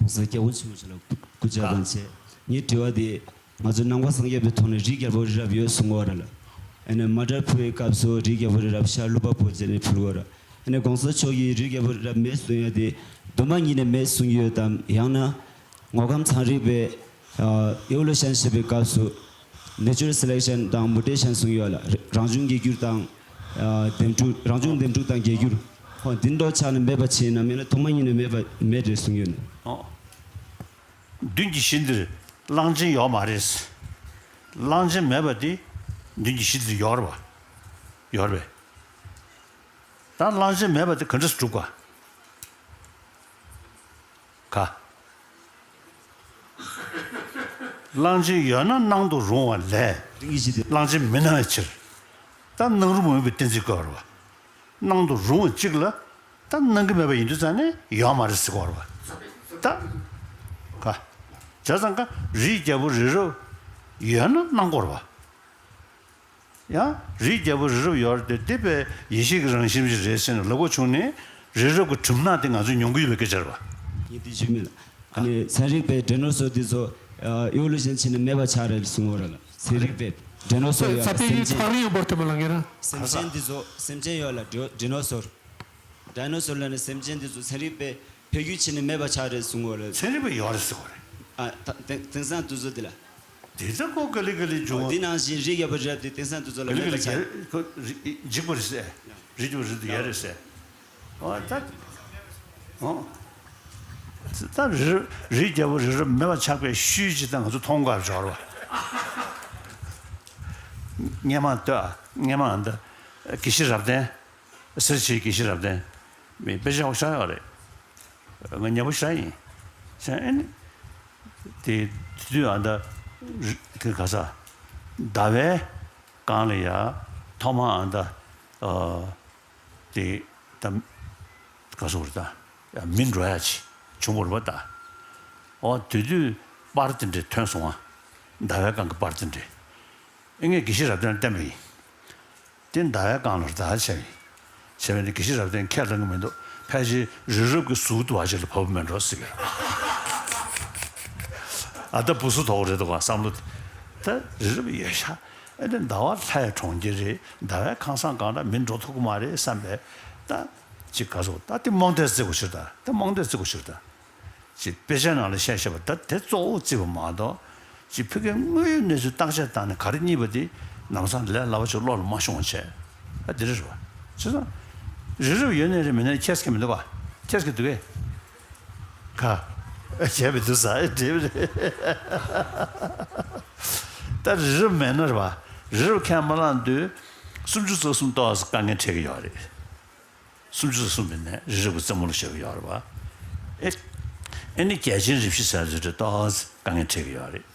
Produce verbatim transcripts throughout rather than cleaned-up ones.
གོང་ས་སྐྱབས་མགོན་ཆེན་པོ་མཆོག་ལ་སྐུ་ཕྱག་དང་བཅས། ངའི་དྲི་བ་དེ། ང་ཚོ་ནང་པ་སངས་རྒྱས་པའི་ཐོག་ནས་རིའི་རྒྱལ་པོ་རི་རབ་ཡོད་གསུང་གི་ཡོད་རེད་ལ། ཨ་ནི་མ་དྲ་ཕུལ་བའི་སྐབས་སུ་རིའི་རྒྱལ་པོ་རི་རབ་ཤར་ལྷོ་པ་པོ་བྱས་ནས་ཕུལ་གི་ཡོད་རེད། ཨ་ནི་གོང་ས་མཆོག་གིས་རིའི་རྒྱལ་པོ་རི་རབ་མེད་གསུང་ཡ་དེ་གདོད་མ་ཉིད་ནས་མེད་གསུང་གི་ཡོད་དམ། ཡང་ན་ངོ་གམ་ཚན་རིག་པས་ཨ་ཨེ་ཝོ་ལུ་ཤན་བྱེད་པའི་སྐབས་སུ་ནེ་ཅུ་རལ་སེ་ལེག་ཤན་དང་མུ་ཊེ་ཤན་གསུང་གི་ཡོད་ལ། རང་བྱུང་འགྱུར་འགྱུར་དང་ཨ་འདེམས་སྒྲུག་རང་བྱུང་འདེམས་སྒྲུག་དང་རྒྱས་འགྱུར། ཧོ་འདི་འདྲ་ཆགས་ནས་མེད་པ་བྱས་ནམ། ཡང་ན་ཐོག་མ་ཉིད་ནས་མེད་པ་མེད་རེད་གསུང་གི་ཡོད་ནི། ཨོ། མདུན་གྱི་གཞི་འདིར་གླང་ཆེན་ཡོད་མ་རེད། གླང་ཆེན་མེད་པ་དེ་མདུན་གྱི་གཞི་འདིར་ཡོད་རེད་པ། ཡོད་རེད་པས། ད་གླང་ཆེན་མེད་པ་དེ་ག་འདྲས་སུ་གྲུབ་ག་ག་གླང་ཆེན་ཡོད་ན་སྣང་དུ་རུང་བ་ལས། རིང་གི་གཞི་དེ། གླང་ཆེན་མི་སྣང་བའི་ཕྱིར། ད་སྣང་རུང་མ་ཡིན་པའི་གཏན་ཚིགས་བཀོད་པ་རེད་པ། སྣང་དུ་རུང་བ་གཅིག་ལ། ད་སྣང་གི་མེད་པ་ཡིན་དུས་ཙང་ནས་ཡོད་མ་རེད་ཟེར་གོ་རེད་པ། ད་ག་བྱས་ཙང་ཀ་རིའི་རྒྱལ་པོ་རི་རབ་ཡོད་ན་སྣང་གོ་རེད་པ། ཡང་རིའི་རྒྱལ་པོ་རི་རབ་ཡོད་རེད་དེ། དེ་པའི་ཡེ་ཤེས་ཀྱི་རང་བཞིན་ཞིག་རེད་ཟེར་ནས་ལབ་དགོས་བྱུང་ནས། རི་རབ་ཀྱི་གྲིབ་ནག་དེ་ང་ཚོས་མྱོང་གི་ཡོད་པའི་སྐད་ཆ་རེད་པ། ཡིན་དེ་ཞུ་མེད་ལ། ཨ་ནི་ཚན་རིག་པས་ཌའི་ནོ་སོར་དེ་ཚོ་ཨེ་ཝོ་ལུ་ཤན་བྱས་ནས་མེད་པ་ཆགས་རེད་གསུང་གི་ཡོད་རེད་ལ། ཚན་རིག་པས་ཌའི་ནོ་སོར་ཡོད་ལ། སེམས་ཅན། སེམས་ཅན་དེ་ཚོ་སེམས་ཅན་དེ་ཚོ་སེམས་ཅན་ཡོད་ལ། ཌའི་ཌའི་ནོ་སོར། ཌའི་ནོ་སོར་ལབ་ནས་སེམས་ཅན་དེ་ཚོ་ཚན་རིག་པས་འཕེལ་འགྱུར་ཕྱིན་ནས་མེད་པ་ཆགས་རེད་གསུང་གི་ཡོད་རེད། ཚན་རིག་པས་ཡོད་རེད་ཟེར་གི་ཡོད་རེད། ཨ་ད་དེང་དེང་སང་དུས་ཚོད་འདི་ལ། དེ་ཚོ་ཁོ་ག་ལེ་ག་ལེ་འབྱུང་བ། འདི་ནང་བཞིན་རིའི་རྒྱལ་པོ་རི་རབ་དེ་དེང་སང་དུས་ཚོད་ལ་ག་ལེ་མེད་པ་ག་ལེ་ཆགས། ཁོ་རི་འཇིག་པ་རེད་ཟེར། རི་རྒྱལ་པོ་རི་རབ་ཡོད་རེད་ཟེར། ཨོ་ད། ཨོ། ད་རི་རི་རྒྱལ་པོ་རི་རབ་མེད་པ་ཆགས་པའི་ཤུལ་ཅིག་ད་ང་ཚོ་མཐོང་གར་འབྱོར་བ། སྔས་མ་ལྟོས་ཨ། སྔས་མ་ཨ་འདི་དགེ་བཤེས་རབ་བརྟན། སེར་བྱེས་དགེ་བཤེས་རབ་བརྟན། མི་དཔེ་ཆ་ཡག་པོ་ཤར་ཡོད་རེད། ང་ཉེ་པོ་ཤར་ཡིན། ཤར་ཨེ་ནི། དེ་དེ་དུས་ཨ་འདི་རི་ག་ས། ཟླ་བའི་སྒང་ལ་ཡ་ཐོག་མ་ཨ་འདི། ཨ། དེ་ད་ག་སོ་རེད་ད། མི་འགྲོ་ཡ་ཅིག་བྱུང་བ་རེད་པ་ད། ཨོ་དེ་དུས་པར་དེ་འདྲས་ཐོན་སོང་ཨ། ཟླ་བའི་སྒང་གི་པར་དེ་འདྲས། ཨེ་ངས་དགེ་བཤེས་རབ་བརྟན་ལ་བསྟན་པ་ཡིན། དེ་ཟླ་བའི་སྒང་ལ་རེད་ད་བྱས་པ་ཡིན། བྱས་པ་ནི་དགེ་བཤེས་རབ་བརྟན་ཁས་ལེན་གི་མི་འདུག་ཕལ་ཆེར་རི་རབ་ཀྱི་གཟུགས་དུ་བ་ཅིག་ལ་བབས་མེད་འགྲོ་ཟེར་གི། ཨ་ད་བུ་སུ་དོག་རེད་འདུག་ག་བསམ་བློ། ད་རི་རབ་ཡོད་ཤག་ཨེ་ད་ཟླ་བ་ལྷའི་གྲོང་ཁྱེར་རེད། ཟླ་བའི་ཁང་བཟང་སྒང་ལ་མི་འགྲོ་ཐུབ་ཀྱི་མ་རེད་བསམ་པས། ད་ཅིག་ག་སོ་ད་དེ་རྨོངས་དད་བརྩི་དགོས་ཕྱིར་ད། ད་རྨོངས་དད་བརྩི་དགོས་ཕྱིར་ད། ཅིག་དཔེ་ཆའི་ནང་ལ་བཤད་བཤད་པ་ད་དེ་གཙོ་བོ་བརྩི་བ་མ་གཏོགས། ཅིག་ཕ་གིའི་དངོས་ཡོད་གནས་ཚུལ་བརྟག་དཔྱད་བཏང་ནས་ག་རེ་རྙེད་པ་དེ་ལམ་སང་ལས་སླ་བ་ཅིག་བློ་ལ་མ་ཤོང་བ་བྱས། ཨ་དེ་རེད་རེད་པ། བྱས་ཙང་། རི་རབ་ཡོད་ནའི་རེད་མེད་ནའི་ཁྱད་ཁྱད་མི་འདུག་ག་ཁྱད་ཁྱད་འདུག་གས། ག་བྱས་པའི་འདུག་ས་ཨེ་འདྲེས་པ་རེད། ད་རི་རབ་མེད་ན་རེད་པ། རི་རབ་ཁས་མ་བླངས་དུས། སུམ་ཅུ་རྩ་གསུམ་ཏོག་ཙམ་དཀའ་ངལ་འཕྲད་ཀྱི་ཡོད་རེད། སུམ་ཅུ་སོ་གསུམ་པའི་ནས་རི་རབ་ཀྱི་རྩེ་མོ་ལ་བཞག་གི་ཡོད་རེད་པ། ཨེ། ཨེ་ནི་རྒྱལ་ཆེན་རིགས་བཞི་ཟེར་དུས་ཏོག་ཙམ་དཀའ་ངལ་འཕྲད་ཀྱི་ཡོད་རེད།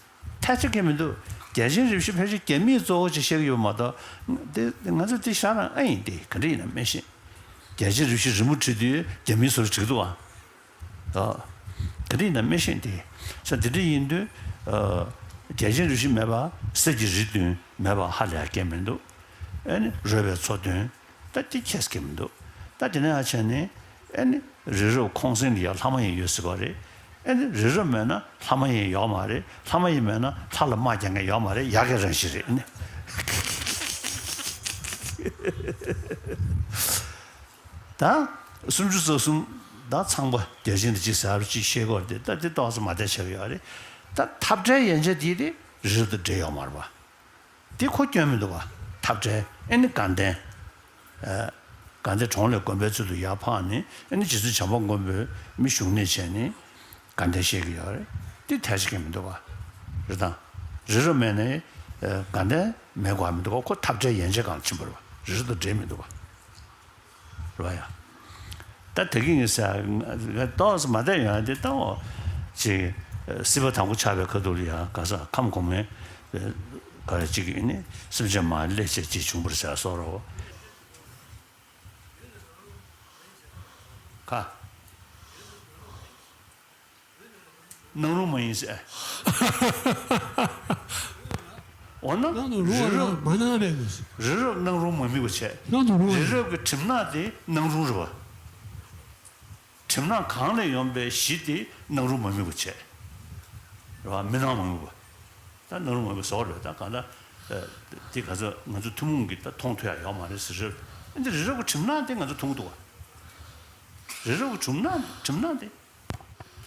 ཐལ་ཆ་གང་ཡང་མི་འདུག་རྒྱལ་ཆེན་རིགས་བཞི་ཕལ་ཆེར་རྒྱ་མིས་གཙོ་བོ་ཅིག་བཤད་ཀྱི་ཡོད་མ་གཏོགས། དེ་ང་ཚོ་དེ་ཤ་རང་ཨ་ཡིན་ཏེ་ག་འདྲ་ཡིན་ན་མི་ཤེས། རྒྱལ་ཆེན་རིགས་བཞི་རི་མོ་བྲིས་དུས་རྒྱ་མིའི་བཟོ་འདྲ་བྲིས་འདུག་ཨ། ཨ། ག་འདྲ་ཡིན་ན་མི་ཤེས་ཏེ། ས་དེ་འདྲ་ཡིན་དུས། ཨ། རྒྱལ་ཆེན་རིགས་བཞི་མེད་པ་གསེར་གྱི་རི་བདུན་མེད་པ་ཧ་ལས་ཡ་གང་ཡང་མི་འདུག་ཨེ་ནི་རོལ་པའི་མཚོ་བདུན། ད་དེ་ཁྱད་ཀྱང་མི་འདུག་ད་དེ་ནས་ཡར་བྱས་ནས་ཨེ་ནི་རི་རབ་ཁོང་གསེང་ལ་ཡ་ལྷ་མ་ཡིན་ཡོད་ཟེར་བ་རེད། ཨེ་ནི་རི་རབ་མེད་ན་ལྷ་མ་ཡིན་ཡོད་མ་རེད། ལྷ་མ་ཡིན་མེད་ན་ལྷ་ལ་དམག་རྒྱག་མཁན་ཡོད་མ་རེད། ཡག་གི་རང་བཞིན་རེད་ཨེ་ནི། ད་སུམ་ཅུ་རྩ་གསུམ་ད་ཚངས་པ་བརྒྱ་བྱིན་དེ་གཅིག་ཟེར་བ་གཅིག་བཤད་དགོས་རེད། ད་དེ་ཏོག་ཙམ་མ་བདེ་ཆགས་ཡོད་རེད། ད་འཐབ་བྲལ་ཡན་ཆད་དེ་དེ་རི་རབ་དང་འབྲེལ་ཡོད་མ་རེད་པ། དེ་ཁོ་སྐྱོན་མི་འདུག་པ། འཐབ་བྲལ་ཨེ་ནི་དགའ་ལྡན། ཨ། དགའ་ལྡན་གྲོང་ལས་དགོན་པའི་ཚུལ་དུ་ཡར་འཕགས་ནས་ཨེ་ནི་རྗེ་བཙུན་བྱམས་པ་མགོན་པོས་མི་བཞུགས་གནས་བྱས་ནས་དགའ་ལྡན་བཤད་ཀྱི་ཡོད་རེད། དེ་ཐལ་ཆ་གང་ཡང་མི་འདུག་པ། རེད་དང་། རི་རབ་མེད་ནའི་ཨ་དགའ་ལྡན་མེད་དགོས་མི་འདུག་པ། ཁོ་འཐབ་བྲལ་ཡན་ཆད་སྒང་ཕྱིན་པ་རེད་པ། རི་རབ་དང་འབྲེལ་མི་འདུག་པ། རེད་པ་ཡ། ད་དེ་གི་ངས་ཟེར་ཏོག་ཙམ་མ་བདེ་ཡོང་ཡ་དེ་ལྟ་འོ། ཅིག་སྲིད་པ་དང་པོ་ཆགས་པའི་ཁ་ཐུག་ལ་ཡ་ག་ས་ཁམས་གོང་མའི་ག་རེ་ཅིག་ཡིན་ནི་སེམས་ཅན་མ་ལས་བྱེད་ཅིག་བྱུང་བར་ཟེར་སོགས་རོ། ག་སྣང་རུང་མ་ཡིན་ཟེར། འོ་ན་སྣང་དུ་རུང་བ་རི་རབ་ལ་མ་སྣང་བའི་ངོས་སུ། རི་རབ་སྣང་རུང་མ་དམིགས་པ་བྱས། སྣང་དུ་རུང་བ་རི་རབ་ཀྱི་གྲིབ་ནག་དེ་སྣང་རུང་རེད་པ། གྲིབ་ནག་གང་ལས་ཡོང་པའི་གཞི་དེ་སྣང་རུང་མ་དམིགས་པ་བྱས། རེད་བ། མི་སྣང་མ་དམིགས་པ། ད་སྣང་རུང་མ་དམིགས་པ་བཟོ་བ་རེད། ད་གང་ལྟར་དེ་ག་ཚོད་ང་ཚོ་ཐུན་མོང་གི་ད་མཐོང་ཐུབ་ཡ་ཡོད་མ་རེད་ཟེར་རེད། ཨ་འདི་རི་རབ་ཀྱི་གྲིབ་ནག་དེ་ང་ཚོ་མཐོང་གི་འདུག་བ། རི་རབ་ཀྱི་གྲིབ་ནག་གྲིབ་ནག་དེ།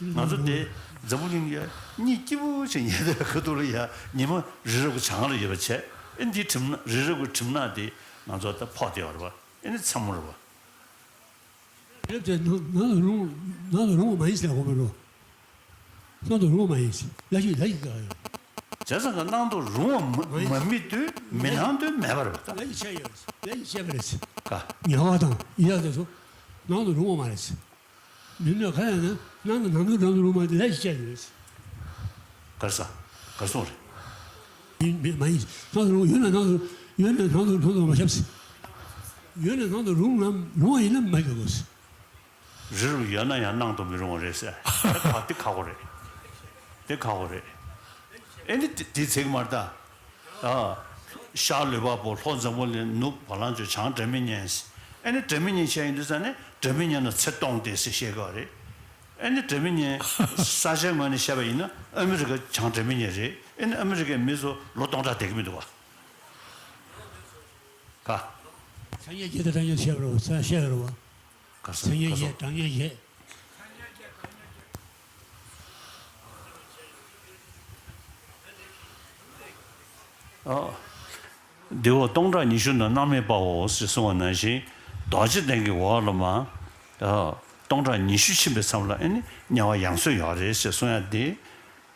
ང་ཚོ་དེ་འཛམ་བུ་གླིང་ཡ་གཉིད་སྐྱིད་པོ་ཞིག་ཉལ་བསྡད་ཁ་ཐུག་ལ་ཡ་ཉི་མ་རི་རབ་ཀྱི་བྱང་ལ་ཡོད་པ་བྱས། ཨེ་འདི་གྲིབ་ནག་རི་རབ་ཀྱི་གྲིབ་ནག་དེ་ང་ཚོ་ད་ཕོག་བསྡད་ཡོད་རེད་བ། ཨེ་ནི་མཚན་མོ་རེད་བ། རེད་དེ་ནང་ནང་དུ་རུང་ནང་དུ་རུང་བ་མ་ཡིན་ཟེར་གོ་མི་རུང་། ནང་དུ་རུང་བ་མ་ཡིན་ཟེར་ལ་ཞིག་ལ་ཞིག་ག་ཡོད། བྱས་ཙང་ཀ་ནང་དུ་རུང་བ་མ་མི་དུས་མི་སྣང་དུས་མེད་པ་རེད་བ། ད་ལ་ཞིག་ཆད་ཡོད་ཟེར་ལ་ཞིག་ཆད་པ་རེད་ཟེར། ཀ་ཉལ་བ་དང་ཡིད་ལ་དེ་ཚོ་ནང་དུ་རུང་བ་མ་རེད་ཟེར། མི་སྣང་ག་ཡང་ན་ནང་དུ་ནང་དུ་ནང་དུ་རུང་བ་དེ་ལ་ཞིག་ཆད་ཡོད་ཟེར། གར་ས་གར་སོང་རེད། ཡིན་མེད་མ་ཡིན། ནང་དུ་རུང་ཡོད་ན་ནང་དུ་ཡོད་ན་ནང་དུ་ནང་དུ་མ་ཤབ་སི། ཡོད་ན་ནང་དུ་རུང་ན་རུང་བ་ཡིན་ན་མ་ཤོད་དགོས་སི། རི་རབ་ཡོད་ན་ཡང་སྣང་དུ་མི་རུང་བ་རེད་ཟེར། དེ་ཁག་དེ་ཁག་པོ་རེད། དེ་ཁག་པོ་རེད། ཨེ་ནི་དེ་དེ་ཚིག་མར་ལྟ། ཨ། ཤར་ལུས་འཕགས་པོ་ལྷོ་འཛམ་བུ་གླིང་ནུབ་བ་ལང་སྤྱོད་བྱང་སྒྲ་མི་སྙན་ཟེར། ཨེ་ནི་སྒྲ་མི་སྙན་བཤད་ཡིན་དུས་ཙང་ནས་སྒྲ་མི་སྙན་ན་ཚེ་སྟོང་སྟེ་ཟེར་བཤད་དགོས་རེད། ཨེ་ནི་སྒྲ་མི་སྙན་ས་ཆའི་ངོས་ནས་བཤད་པ་ཡིན་ན་ཨ་མི་རི་ཀ་བྱང་སྒྲ་མི་སྙན་རེད། ཨེ་ནི་ཨ་མི་རི་ཀའི་མི་ཚོ་ལོ་སྟོང་ཕྲག་བསྡད་ཀྱི་མི་འདུག་བ། ག་སང་ཉིན་བརྗེད་དང་སང་ཉིན་བཤད་པ་རེད་བ། སང་ཉིན་བཤད་པ་རེད་བ། ག་ས་སང་ཉིན་ག་བརྗེད་སོང་། སང་ཉིན་བཤད། ཨ། འདི་འོ་སྟོང་ཕྲག་ཉི་ཤུ་ན་སྣང་མེད་པའོ་ཞེས་གསུངས་པ་ནང་བཞིན་རྡོ་རྗེ་གདན་གྱི་འོག་ལ་མ། ཨ། སྟོང་ཕྲག་ཉི་ཤུ་ཕྱིན་པའི་མཚམས་ལ་ཨེ་ནི་དམྱལ་བ་ཡང་སོས་ཡོད་རེད་ཞེས་གསུང་ཡ་དེ།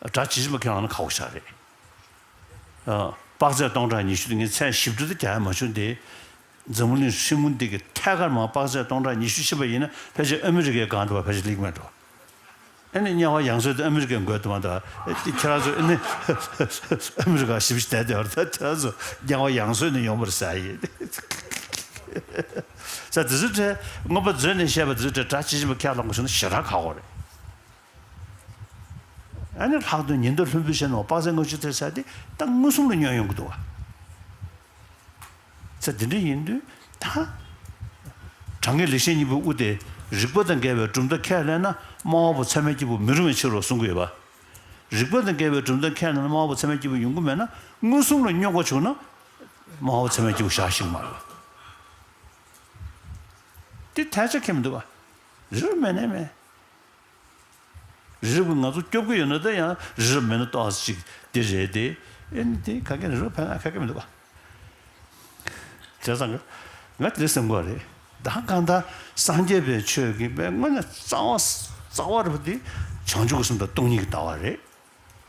སྒྲ་ཇི་བཞིན་པ་ཁས་བླངས་ན་ཁག་པོ་ཞིག་རེད། ཨ། དཔག་ཚད་སྟོང་ཕྲག་ཉི་ཤུ་དེ་ངས་ཚད་ཞིབ་ཏུ་དེ་རྒྱག་ཡ་མ་བྱུང་སྟེ། འཛམ་བུ་གླིང་ཧྲིལ་མོ་འདི་གི་ཐད་ཀར་མར་དཔག་ཚད་སྟོང་ཕྲག་ཉི་ཤུ་ཕྱིན་པ་ཡིན་ན་ཕལ་ཆེར་ཨ་མི་རི་ཀའི་སྒང་དུ་བ་ཕལ་ཆེར་སླེབས་མེད་འགྲོ། ཨ་ནི་དམྱལ་བ་ཡང་སོས་དེ་ཨ་མི་རི་ཀའི་མགོ་དུ་མ་གཏོགས་ཨ་ནི་ཁྱེད་རང་ཚོ་ཨ་ནི་ཨ་མི་རི་ཀ་ཞིབ་ཞིབ་བསྡད་དེ་བར་ད་ཁྱེད་རང་ཚོ་དམྱལ་བ་ཡང་སོས་ནས་ཡོང་བར་ཟ་ཡིན། ས་དེ་ཚོ་བྲལ་མངོན་པ་མཛོད་ནས་བཤད་པ་དེ་ཚོ་བྲལ་སྒྲ་ཇི་བཞིན་པ་ཁས་བླངས་དགོས་བྱུང་ན་ཞེ་དྲག་ཁག་པོ་རེད། ཨ་ནི་ལྷག་དོན་ཉི་ཟླ་ལྷུན་པོའི་ཞལ་ནས་དཔག་ཚད་ལྔ་བཅུ་ཐེར་ས་དེ་ད་མངོན་སུམ་ལ་བསྙོན་ཡོང་གི་འདུག་བ། ཚེ་འདི་འདྲ་ཡིན་དུས་ད། དྲང་ངེས་ལེགས་བཤད་སྙིང་པོའི་དབུ་དེ་རིགས་པ་དང་འགལ་བའི་གྲུབ་མཐའ་ཁས་ལེན་ན་དམའ་བ་པོ་ཚད་མའི་སྐྱེས་བུ་མི་རུང་བའི་ཕྱིར་རོ་གསུང་གི་ཡོད་པ། རིགས་པ་དང་འགལ་བའི་གྲུབ་མཐའ་ཁས་ལེན་ན་དམའ་བ་པོ་ཚད་མའི་སྐྱེས་བུ་ཡོང་གི་མེད་ན་མངོན་སུམ་ལ་བསྙོན་དགོས་བྱུང་ན། དམའ་བ་པོ་ཚད་མའི་སྐྱེས་བུ་བཞག་ཤིག་མ་རེད་པ། དེ་ཐལ་ཆ་ཁེལ་མི་འདུག་པ། རིགས་པ་མེད་ནའི་མེད། རི་རབ་ཀྱིས་ང་ཚོ་སྐྱོབ་ཀྱི་ཡོད་ན་ད་ཡང་རི་རབ་མེད་ན་ཏོག་ཙམ་ཅིག་དེ་རེད་དེ། ཨེ་ནི་དེ་ག་གེ་རི་རབ་ཕན་ང་ག་གེ་མི་འདུག་པ། བྱས་ཙང་ང་དེ་སེམས་ཁོག་རེད། ད་གང་ལྟར་སངས་རྒྱས་པའི་ཆོས་ཀྱི་དཔེ་དངོས་གནས་རྩ་བ་རྩ་བ་རེད་པ་དེ་བྱང་ཆུབ་ཀྱི་སེམས་དང་སྟོང་ཉིད་ཀྱི་ལྟ་བ་རེད།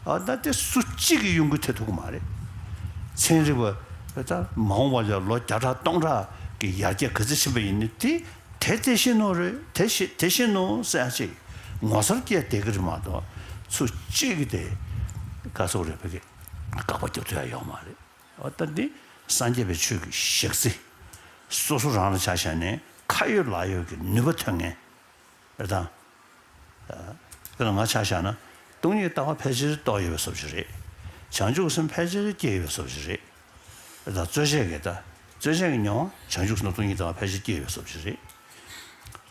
ཨ་ད་དེ་སུ་གཅིག་གིས་ཡོང་རྒྱུ་དེ་ཐུབ་ཀྱི་མ་རེད། ཚན་རིག་པ་ད་མ་འོངས་པ་ལ་ལོ་བརྒྱ་ཕྲག་སྟོང་ཕྲག་གི་ཡར་རྒྱས་ག་ཚོད་ཕྱིན་པ་ཡིན་ནའི་དེ་དེ་དེ་བཞིན་ནོ་རེད། དེ་བཞིན་དེ་བཞིན་ནོ་ཟེར་ཡ་ཅིག་ངོ་མཚར་སྐྱེས་བསྡད་ཀྱི་རེད་མ་གཏོགས་སུ་གཅིག་གིས་དེ་ག་ཚོད་རེད་བོད་ཀྱི་དགག་པ་རྒྱབ་ཐུབ་ཡ་ཡོད་མ་རེད། ཨ་ད་འདི་སངས་རྒྱས་པའི་ཆོས་ཀྱི་ཞག་རྩི་སོ་སོ་རང་ལ་ཆ་བཞག་ནས་ཁ་ཡོད་ལག་ཡོད་ཀྱི་ནུས་པ་ཐོན་མཁན་རེད་དང་། དཔེར་ན་ང་ཆ་བཞག་ན་སྟོང་ཉིད་ལྟ་བ་ཕལ་ཆེར་རྟོགས་ཡོད་པའི་བཟོ་ཅིག་རེད། བྱང་ཆུབ་སེམས་ཕལ་ཆེར་སྐྱེས་ཡོད་པའི་བཟོ་ཅིག་རེད། ད་རྩོད་བྱེད་ཀྱི་ད་རྩོད་བྱེད་ཀྱི་མྱོང་བ་བྱང་ཆུབ་སེམས་དང་སྟོང་ཉིད་ལྟ་བ་ཕལ་ཆེར་སྐྱེས་ཡོད་པའི་བཟོ་ཅིག་རེད།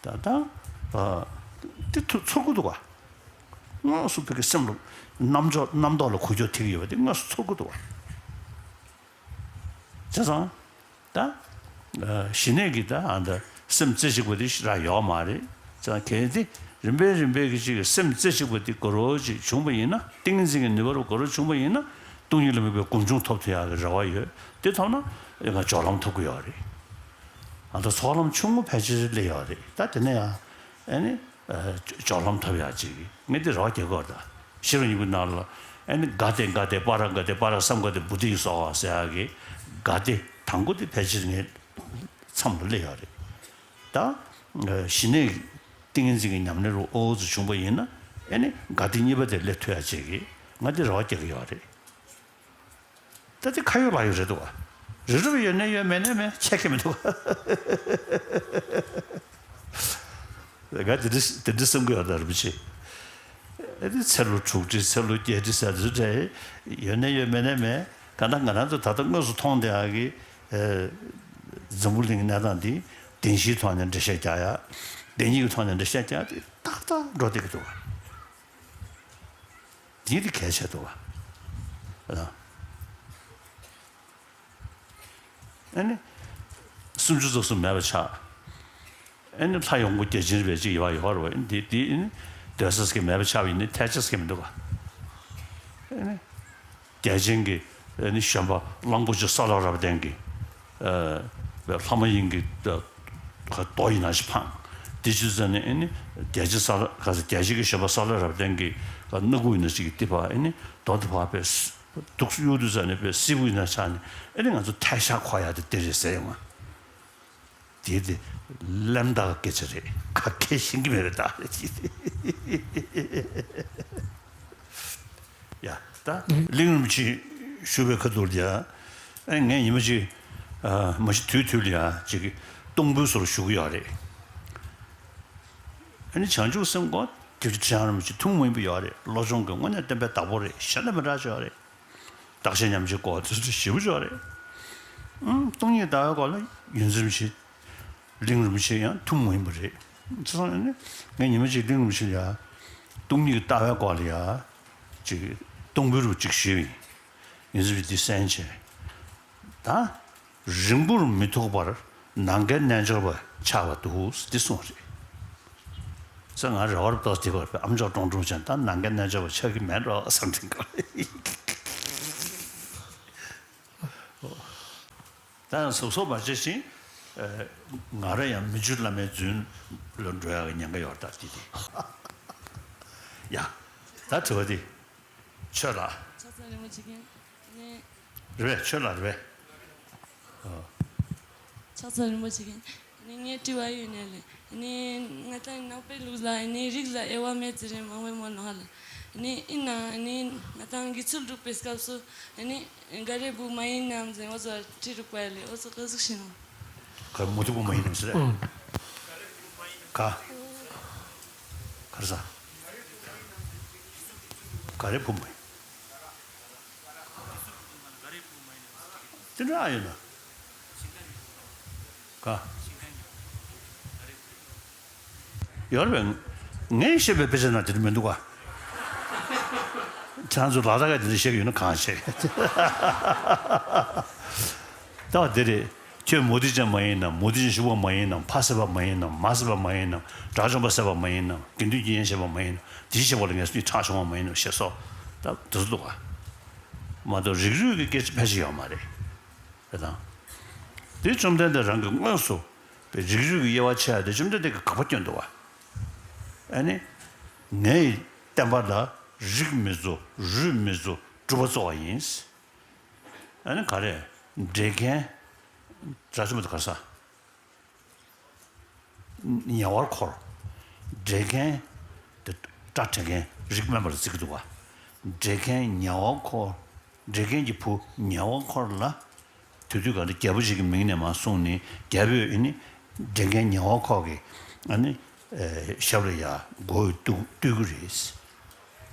ད་ད་དེ་ཐུ་ཚོར་གི་འདུག་ག་དངོས་སུ་བོད་ཀྱི་སེམས་ལ་རྣམ་འཇོག་རྣམ་རྟོག་ལ་འགུལ་སྐྱོད་ཐེབས་ཀྱི་ཡོད་པ་དེ་དངོས་སུ་ཚོར་གི་འདུག་ག་བྱས་ཙང་། ད། ཞི་གནས་ཀྱི་ད་ཨ་ད་སེམས་རྩེ་གཅིག་པ་དེ་ར་ཡོག་མ་རེད། ཙང་གལ་ཏེ་རིམ་པས་རིམ་པས་ཀྱི་ཅིག་སེམས་རྩེ་གཅིག་པ་དེ་གོ་རོ་ཅིག་བྱུང་པ་ཡིན་ན་ཏིང་ངེ་འཛིན་གྱི་ནུས་པ་རུ་གོ་རོ་བྱུང་པ་ཡིན་ན་སྟོང་ཉིད་ལ་དམིགས་པའི་སྒོམ་བྱུང་ཐོབ་ཐུབ་ཡག་གི་རེ་བ་ཡོད། དེ་ཐོབ་ན་ཡང་ང་སྦྱོར་ལམ་ཐོབ་ཀྱི་ཡོད་རེད། ཨ་ད་ཚོགས་ལམ་ཆུང་ངུ་ཕལ་ཆེར་སླེབས་ཡོད་རེད། ད་དེ་ནས་ཡང་ཨ་ནི། སྦྱོར་ལམ་ཐོབ་ཡག་ཅིག་ངས་འདི་རེ་བ་རྒྱག་གི་ཡོད་ད། ཤེས་རབ་སྙིང་པོའི་ནང་ལ་ཨ་ནི་ག་ཏེ་ག་ཏེ་པཱ་ར་ག་ཏེ་པཱ་ར་སཾ་ག་ཏེ་བོ་དྷི་སྭཱ་ཧཱ་ཟེར་ཡག་གི་ག་ཏེ་དང་པོ་དེ་ཕལ་ཆེར་ངའི་མཚམས་ལ་སླེབས་ཡོད་རེད། ད་ཞི་གནས་ཏིང་ངེ་འཛིན་གྱི་ཉམས་ལེན་རུ་ཨོ་ཙམ་བྱུང་པ་ཡིན་ན་ཨ་ནི་ག་ཏེ་གཉིས་པ་དེ་སླེབས་ཐུབ་ཡག་ཅིག་གི་ང་འདི་རེ་བ་རྒྱག་གི་ཡོད་རེད། ད་དེ་ཁ་ཡོད་ལག་ཡོད་རེད་འདུག་བ། རི་རབ་ཡོད་ནའི་ཡོད་མེད་ནའི་མེད་ཁྱད་ཁྱད་མི་འདུག་བ། ང་དེ་འདྲ་དེ་འདྲ་བསམ་གི་ཡོད་ད་རིན་པོ་ཆེ། ཨེ་དེ་ཚེ་ལོ་དྲུག་ཁྲི་ཚེ་ལོ་བརྒྱད་ཁྲི་ཟེར་དེ་འདྲ་ཡོད་ནའི་ཡོད་མེད་ནའི་མེད་གང་ལྟར་ང་རང་ཚོ་ད་ལྟ་དངོས་སུ་མཐོང་བསྡད་ཡག་གི་འཛམ་བུ་གླིང་གི་གནས་སྟངས་འདི་བདེན་བཞིའི་ཐོག་ནས་འགྲེལ་བཤད་རྒྱག་ཡག་བདེན་གཉིས་ཀྱི་ཐོག་ནས་འགྲེལ་བཤད་རྒྱག་དེ་ཏག་ཏག་འགྲོ་བསྡད་ཀྱི་འདུག་བ། འདི་དེ་གལ་ཆེ་འདུག་བ། ཨ་ནི། སུམ་ཅུ་རྩ་གསུམ་མེད་པ་ཆགས། ཨ་ནི་ལྷ་ཡོངས་སྐུ་བརྒྱ་བྱིན་རེ་ཅིག་ཡོད་ཡོད་རེད་བ། འདི་འདི་ཨ་ནི་སྡོད་ས་ཟེར་མཁན་མེད་པ་ཆགས་པ་ཡིན་ན་ཐལ་ཆ་ཟེར་མཁན་མི་འདུག་ག་ཨ་ནི་བརྒྱ་བྱིན་གྱི་ཨ་ནི་བཞོན་པ་གླང་པོ་ཆེ་ས་ལ་རབ་བརྟན་གྱི་ཨ་ལྷ་མ་ཡིན་གྱི་ཨ་རྡོ་ཡིན་ན་ཞིག་འཕངས། དེ་བྱས་ཙང་ནི་ཨ་ནི་བརྒྱ་བྱིན་ས་ལ་ག་ས་བརྒྱ་བྱིན་གྱི་བཞོན་པ་ས་ལ་རབ་བརྟན་གྱི་སྣ་ཁུག་ཡིན་ན་ཞིག་གི་ཏི་ཕ་ཨ་ནི་རྡོ་ཏི་ཕ་པས། འདུག་གཡུག་དུས་ཙ་ནས་དཔེ་སིལ་བུ་ཡིན་ན་ཆགས་ནས་ཨེ་ནི་ང་ཚོ་ཐལ་ཤ་འཁོར་ཡག་དེ་དེ་རེད་ཟེར་ཡོང་ང་། དེ་དེ་གླེན་རྟགས་སྐད་ཆ་རེད། ག་གེ་ཤེས་ཀྱི་མེད་པའི་རྟགས་རེད། ཡ་ད་གླིང་རིན་པོ་ཆེ་བཞུགས་པའི་ཁ་ཐུག་ལ་ཡ་ཨེ་ངས་ཉི་མ་གཅིག་མ་གཞི་དུས་དུས་ལ་ཡ་གཅིག་གཏོང་ཕོད་བཟོ་རུ་ཞུ་གི་ཡོད་རེད། ཨ་ནི་བྱང་ཆུབ་སེམས་ཁོ་དེ་ཁྲི་ཁྲི་ཆང་རིན་པོ་ཆེ་ཐུན་མོང་མ་ཡིན་པ་ཡོད་རེད། བློ་སྦྱོང་གི་དངོས་གནས་བསྟན་པའི་བདག་པོ་རེད། གཞན་དང་མི་འདྲ་ཅིག་ཡོད་རེད། བདག་གཞན་མཉམ་བརྗེའི་སྐོར་དེ་ཚོ་ཞེ་པོ་ཅིག་ཡོད་རེད། ཨང་སྟོང་ཉིད་ལྟ་བའི་སྐོར་ལ་ཡོངས་འཛིན་རིན་པོ་ཆེ་གླིང་རིན་པོ་ཆེ་ཡང་ཐུན་མོང་མ་ཡིན་པ་རེད། ཚོ་ནི་ངས་ཉི་མ་གཅིག་གླིང་རིན་པོ་ཆེ་ལ་ཡ་སྟོང་ཉིད་ཀྱི་ལྟ་བའི་སྐོར་ལ་ཡ་ཅིག་གཏོང་ཕོད་རུ་ཅིག་ཞུས་པ་ཡིན། ཡོངས་འཛིན་རིན་པོ་ཆེ་འདི་གསན་བྱས། ད། རིང་པོར་མི་ཐུག་པར་ནམ་མཁའི་རྣལ་འབྱོར་པ་ཆགས་པ་འདུག་འདི་གསུངས་རེད། ས་ང་རེ་བར་ཏོག་དེ་བར་ཨམ་ཅོག་ཀྲོང་ཀྲོང་ཅན་ད་ནམ་མཁའི་རྣལ་འབྱོར་པ་ཆགས་ཀྱི་མེད་འགྲོ་བསམ་དྲན་གོ། ད་ཡང་གཟབ་གཟབ་མ་བྱས་ཤིང་ང་རང་ཡང་མི་ཆོས་བླ་མའི་རྫུན་ལ་འགྲོ་ཡག་གི་ཉེན་ཁ་ཡོད་ད་དེ་དེ། ཡ། ད་དྲི་བ་དེ། ཆོས་ལ། ཕྱག་འཚལ་རིན་པོ་ཆེ་མཁན། ནས། རེད་པས་ཆོས་ལ་རེད་པས། ཕྱག་འཚལ་རིན་པོ་ཆེ་མཁན། ནས་ངས་དྲི་བ་ཡོད་ནས་ལས། ནས་ང་ཏང་ནང་པའི་ལུགས་ལ་ནས་རིགས་ལ་དབྱེ་བ་མེད་ཟེར་རེད་མང་པོའི་མོ་ནང་ལ། ནས་ཡིན་ནའང་ནས་ང་ཏང་དགེ་ཚུལ་སྒྲུབ་པའི་སྐབས་སུ་ནས་ག་རེ་བུ་མ་ཡིན་ནམ་ཟེར་འོ་ཙོ་དྲི་རུག་པ་ལས་འོ་ཙོ་ག་ཟུག་ཤེས་ནོ། ག་རེ་མོ་དེ་བུ་མ་ཡིན་ནམ་ཟེར། ག་ག་རེ་ཟ། ག་རེ་བུ་མ་ཡིན། དེ་འདྲ་ཨ་ཡོད་ན། ག་ཡོད་རེད་པས། ངས་བཤད་པའི་དཔེ་ཆ་ནང་དེ་འདྲ་མི་འདུག་ག་ཁྱེད་ཚོ་ལ་དྭགས་ཀ་དེ་འདྲ་བཤད་ཀྱི་ཡོད་ན་གང་བྱེད། ད་དེ་རེད། ཁྱོད་མུ་སྟེགས་ཅན་མ་ཡིན་ནམ། མུ་སྟེགས་ཅན་ཞུགས་པ་མ་ཡིན་ནམ། ཕ་བསད་པ་མ་ཡིན་ནམ། མ་བསད་པ་མ་ཡིན་ནམ། དགྲ་བཅོམ་པ་བསད་པ་མ་ཡིན་ནམ། དགེ་འདུན་གྱི་དབྱེན་བྱས་པ་མ་ཡིན་ནམ། དེ་བྱས་པ་ལ་ངས་སུ་ཡིས་ཁྲག་ཕྱུང་བ་མ་ཡིན་ནམ་ཞེས་སོགས་ད་དེ་ཚོ་འདུག་ག་མ་གཏོགས་རིགས་རུས་ཀྱི་སྐད་ཆ་ཕལ་ཆེར་ཡོད་མ་རེད། རེད་དང་། དེ་བཅོམ་ལྡན་འདས་རང་གིས་དངོས་སུ་པའི་རིགས་རུས་ཀྱི་དབྱེ་བ་ཕྱེ་ཡ་དེ་བཅོམ་ལྡན་འདས་ཀྱིས་དགག་པ་བསྐྱོན་འདུག་བ། ཨ་ནི། ངའི་བསྟན་པ་ལ་རིགས་མི་གཙོ་རུས་མི་གཙོ་སྒྲུབ་པ་གཙོ་བ་ཡིན། ཨ་ནི་ག་རེ། འདྲེ་མཁན། དགྲ་བཅོམ་པ་དེ་ག་རེ་ཟ། ཉེ་བར་འཁོར། འདྲེ་མཁན། དེ་སྐྲ་བྲེག་མཁན་རིགས་དམན་པར་བརྩི་གི་འདུག་བ། འདྲེ་མཁན་ཉེ་བར་འཁོར། འདྲེ་མཁན་གྱི་བུ་ཉེ་བར་འཁོར་ལ། དེ་དུས་ག་འདི་རྒྱལ་པོ་ཞིག་གི་མིང་ནས་མར་གསུངས་ནས་རྒྱལ་པོས་ཨ་ནི་འདྲེ་མཁན་ཉེ་བར་འཁོར་གྱི་ཨ་ནི་ཞབས་ལ་ཡ་མགོ་བོས་གཏུག་གཏུག་གི་རེད།